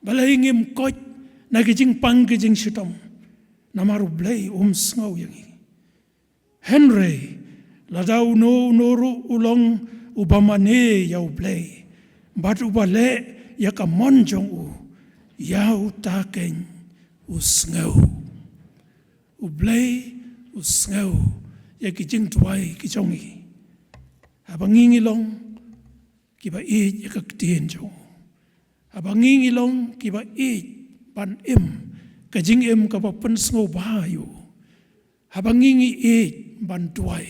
Balei ngim koit na ki jingpang ki jingshitom? Namar U Blei um sngew ïa ngi. Hynrei lada uno uno ruh u long uba mane ïa U Blei bad uba leh ïa ka mon jong u, ïa uta keiñ u sngew. U Blei u sngew ïa ki jingduwai ki jong ngi. Haba ngi ngi long kiba ïeit ïa ka ktien jong u. Haba ngi ngi long kiba ïeit ban im ka jingim kaba pynsngewbha ïa u. Haba ngi ngi ïeit ban duwai,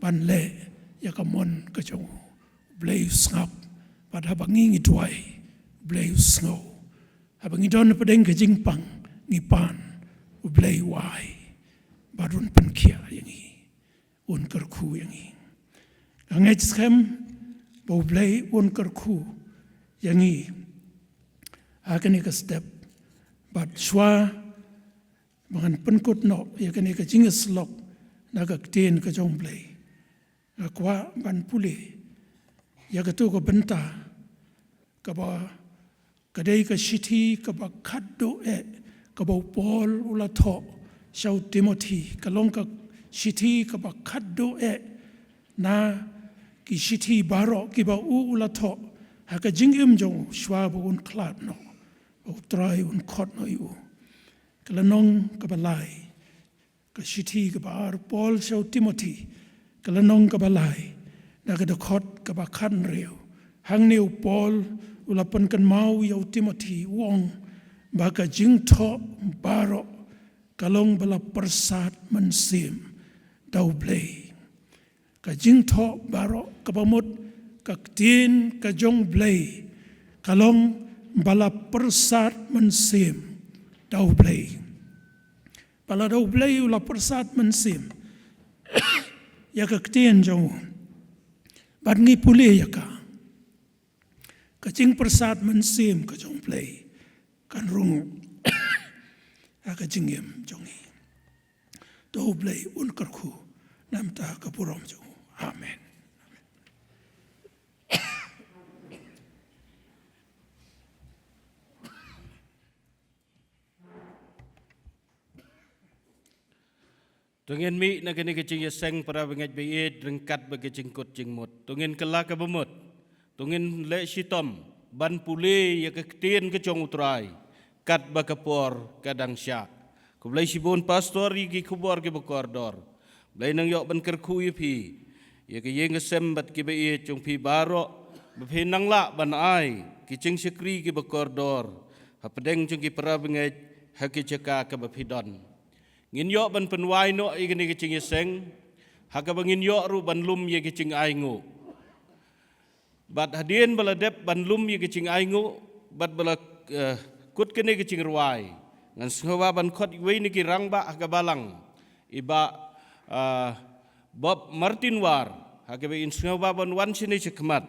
ban leh ïa ka mon ka jong u, U Blei u sngap. Bad haba ngi ngi duwai, U Blei u sngew. Haba ngi don hapdeng ka jingpang, ngi pan, U Blei u ai. Bad un pynkhiah ïa ngi, un kyrkhu ïa ngi. Nga ngeit skhem ba U Blei un kyrkhu ïa ngi ha kane ka step. Bad shuwa ba ngan pynkut noh ïa kane ka jingïasyllok na ka ktien ka jong U Blei, nga kwah ban pule ïa kato ka bynta kaba ka dei ka shithi kaba khatduh eh kaba u Paul u la thoh sha u Timothi. Ka long ka shithi kaba khatduh eh na ki shithi baroh kiba u u la thoh ha ka jingim jong u shuwa ba un khlad noh, ba U Trai un khot noh ïa u. Ka lynnong kaba lai, ka shithi kaba ar Paul sha u Timothi, ka lynnong kaba lai, na ka dkhot kaba khathynriew. Hangne u Paul u la pynkynmaw ïa u Timothi, u ong ba ka jingthoh baroh ka long ba la pyrsad mynsiem da U Blei. Ka jingthoh baroh kaba mut ka ktien ka jong U Blei ka long ba la pyrsad mynsiem da U Blei. Ba lada U Blei u la pyrsad mynsiem ïa ka ktien jong u, bad ngi pule ïa ka, ka jingpyrsad mynsiem ka jong U Blei kan rung ha ka jingim jong ngi. To U Blei un kyrkhu na ka bynta ka burom jong u. Amen. To ngin mih na kane ka jingïaseng, para bangeit ba ïeit, ryngkat bad ka jingkut jingmut. To ngin kylla kaba mut. To ngin leh shitom ban pule ïa ka ktien ka jong U Trai katba ka por ka dang shah. Khublei shibun pastor ïa ki khubor kiba kordor. Blei nang ïoh ban kyrkhu ïa phi, ïa ka ïing ka sem bad kiba ïeit jong phi baroh, ba phin nang lah ban ai ki jingshakri kiba kordor hapdeng jong ki para bangeit ha ki jaka kaba phi don. Ngin ïoh ban pynwai noh ïa kane ka jingïaseng ha kaba ngin ïoh ruh ban lum ïa ka jingainguh. Bad hadien ba la dep ban lum ïa ka jingainguh bad ba la, eh, kut kane ka jingrwai, ngan sngewbha ban khot iwei na ki rangbah ha ka balang, i Bah, eh, Bob Martin War, ha kaba in sngewbha ban wan shane shakhmat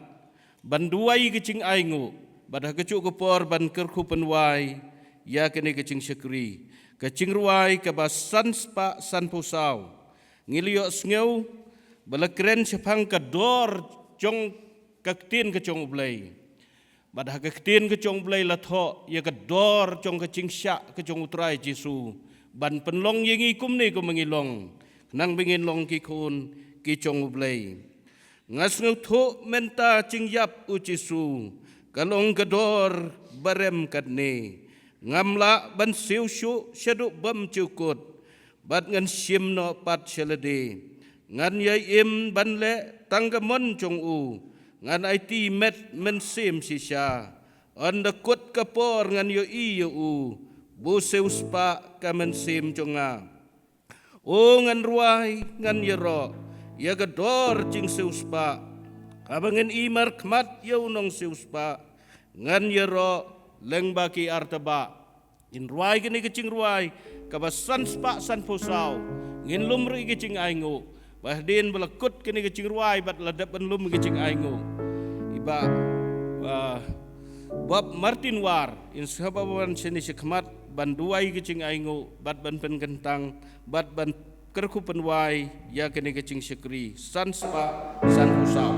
ban duwai ïa ka jingainguh, bad ha kajuh ka por ban kyrkhu pynwai ïa kane ka jingshakri. Ka jingrwai kaba san spah san phew saw. Ngi la ïoh sngew ba la kren shaphang ka dor jong ka ktien ka jong U Blei. Bad ha ka ktien ka jong U Blei la thoh ïa ka dor jong ka jingshah ka jong U Trai Jisu, ban pynlong ïa ngi kumne kumba ngi long, khnang ba ngin long ki khun ki jong U Blei. Nga sngewthuh mynta jingïap U Jisu ka long ka dor ba rem katne. Ngam lah ban siew shuh shaduh bym ju kut, bad ngan shim noh pat sha lade. Ngan ïai im ban leh tang ka mon jong u, ngan aiti met mynsiem shisha. Ynda kut ka por ngan ïohi ïa u, ba u siewspah ka mynsiem jong nga. O ngan rwai, ngan ïaroh ïa ka dor jingsiewspah. Haba ngan i markhmat ïa u nongsiewspah, ngan ïaroh lyngba ki artebah. Ngin rwai kane ka jingrwai kaba san spah san phew saw. Ngin lum ruh ïa ka jingainguh. Ba hadien ba la kut kane ka jingrwai bad la dep ban lum ïa ka jingainguh, i Bah, ah, Bob Martin War in sngewbha ban wan shane shakhmat ban duwai ïa ka jingainguh bad ban pynkyntang bad ban kyrkhu pynwai ïa kane ka jingshakri san spah san phew saw.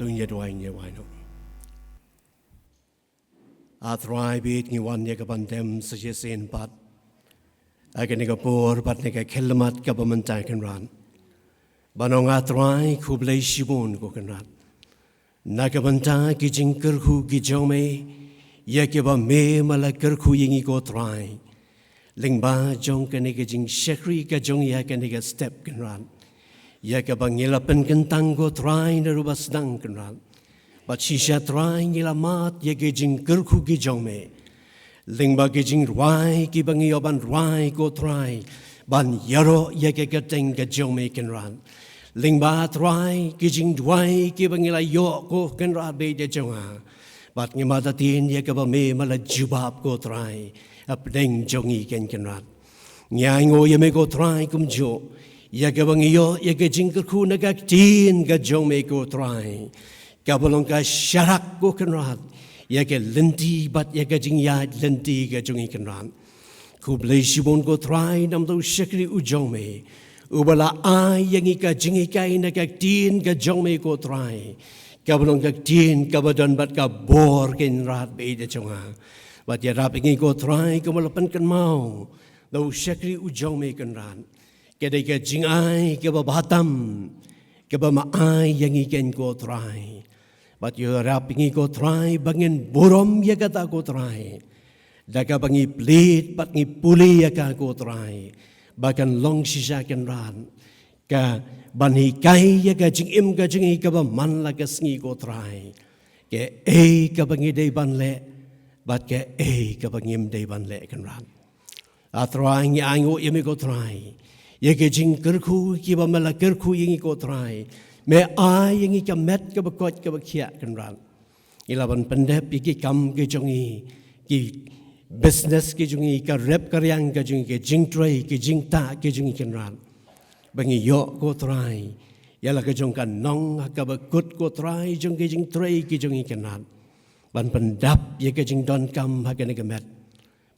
Ngin ïa duwai, ngin ïa duwai noh. A Trai bad ngi wan ïa ka ban dem sa shisien pat ha kane ka por bad ha kane ka khyllipmat kaba mynta Kynrad. Ban ong A Trai khublei shibun ko Kynrad na ka bynta ki jingkyrkhu ki jong me ïa kiba me ma la kyrkhu ïa ngi ko Trai. Lyngba jong kane ka jingshakri ka jong ngi ha kane ka step Kynrad, ïa kaba ngi la pynkyntang ko Trai naduh ba sdang Kynrad. Bad shisha Trai ngi la mad ïa ki jingkyrkhu ki jong me lyngba ki jingrwai kiba ngi ïoh ban rwai ko Trai ban ïaroh ïa ka kyrteng ka jong me Kynrad. Lyngba Trai ki jingduwai kiba ngi la ïoh ko Kynrad bad ïa jong nga. Bad ngi mad ïa kaba me ma la jubab ko Trai hapdeng jong ngi ken Kynrad. Ngi ainguh ïa me ko Trai kumjuh ïa kaba ngi ïoh ïa ka jingkyrkhu na ka ktien ka jong me ko Trai, kaba long ka sharak ko Kynrad ïa ka lynti bad ïa ka jingïaid lynti ka jong ngi Kynrad. Khublei shibun ko Trai namar u shakri u jong me uba la ai ïa ngi ka jinghikai na ka ktien ka jong me ko Trai, kaba long ka ktien kaba don bad ka bor Kynrad bad ïa jong nga. Bad ïarap ïa ngi ko Trai kumba la pynkynmaw da u shakri u jong me Kynrad. Ka dei ka jingai kaba bha tam kaba me ai ïa ngi ken ko Trai. Bad ïarap ïa ngi ko Trai ba ngin burom ïa kata ko Trai da kaba ngi plie bad ngi pule ïa ka ko Trai ba kan long shisha Kynrad ka ban hikai ïa ka jingim ka jong ngi kaba man la ka sngi ko Trai, kaei kaba ngi dei ban leh bad kaei kaba ngim dei ban leh Kynrad. A Trai ngi ainguh ïa me ko Trai ïa ki jingkyrkhu kiba me la kyrkhu ïa ngi ko Trai. Me ai ïa ngi ka met kaba koit kaba khiah Kynrad. Ngi lah ban pyndep ïa ki kam ki jong ngi, ki business ki jong ngi, ka rep ka riang ka jong ngi, ki jingtrei ki jingktah ki jong ngi Kynrad. Ba ngi ïoh ko Trai ïa la ka jong ka nong ha kaba kut ko Trai jong ki jingtrei ki jong ngi Kynrad ban pyndap ïa ka jingdonkam ha kane ka met.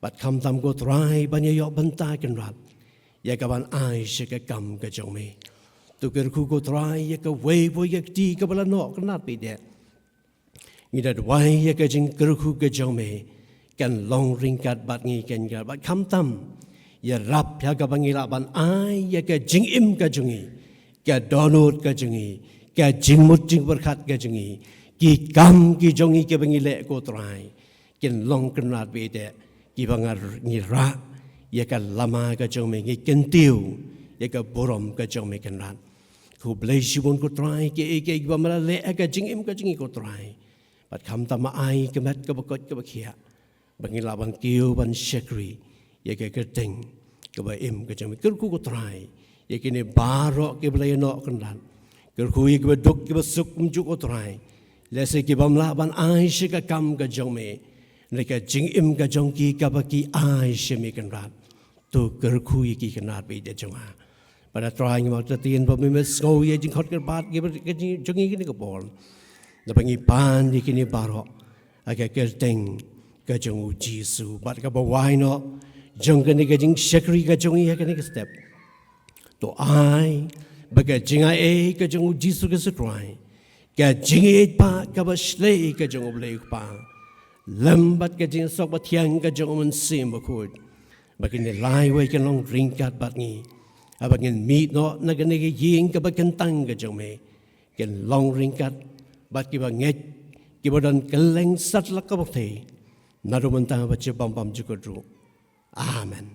Bad khamtam ko Trai ban ïa ïoh bynta Kynrad ïa ka ban ai sha ka kam ka jong me. To kyrkhu ko Trai ïa kawei pa kawei ka kti kaba la noh Kynrad bad ïa ngi da duwai ïa ka jingkyrkhu ka jong me kan long ryngkat bad ngi ken Kynrad. Bad khamtam ïarap ïa kaba ngi lah ban ai ïa ka jingim ka jong ngi, ka dohnud ka jong ngi, ka jingmut jingpyrkhat ka jong ngi, ki kam ki jong ngi kiba ngi leh ko Trai kin long Kynrad bad ïa kiba ngi rah ïa ka lama ka jong me, ngi kyntiew ïa ka burom ka jong me Kynrad. Khublei shibun ko Trai kiei kiei kiba me la leh ha ka jingim ka jong ngi ko Trai. Bad khamtam ai ka met kaba koit kaba khiah ba ngi lah ban kiew ban shakri ïa ka kyrteng kaba im ka jong me. Kyrkhu ko Trai ïa kine baroh kiba la ïa noh Kynrad. Kyrkhu ïa kiba duk kiba suk kumjuh ko Trai, lehse kiba ym lah ban ai sha ka kam ka jong me, na ka jingim ka jong ki kaba ki ai sha me Kynrad. To kyrkhu ïa ki Kynrad bad ïa jong nga. Bad A Trai ngi mut ïa ka ktien ba me me sngew ïa jingkhot kyrpad kiba ka jong ngi kine ka por. Da ba ngi pan ïa kine baroh ha ka kyrteng ka jong u Jisu. Bad kaba wai noh jong kane ka jingshakri ka jong ngi ha kane ka step, to ai ba ka jingai ei ka jong u Jisu Khrist u Trai, ka jingïeit ba kaba shlei ka jong u Blei u Kpa, lem bad ka jingsuk ba thiang ka jong u Mynsiem Bakhuid, ba kine lai wei kan long ryngkat bad ngi haba ngin mih noh na kane ka ïing kaba kyntang ka jong me. Kin long ryngkat bad kiba ngeit kiba don kylleng satlak ka pyrthei, naduh mynta bad sha bam bam jukut ruh. Amen.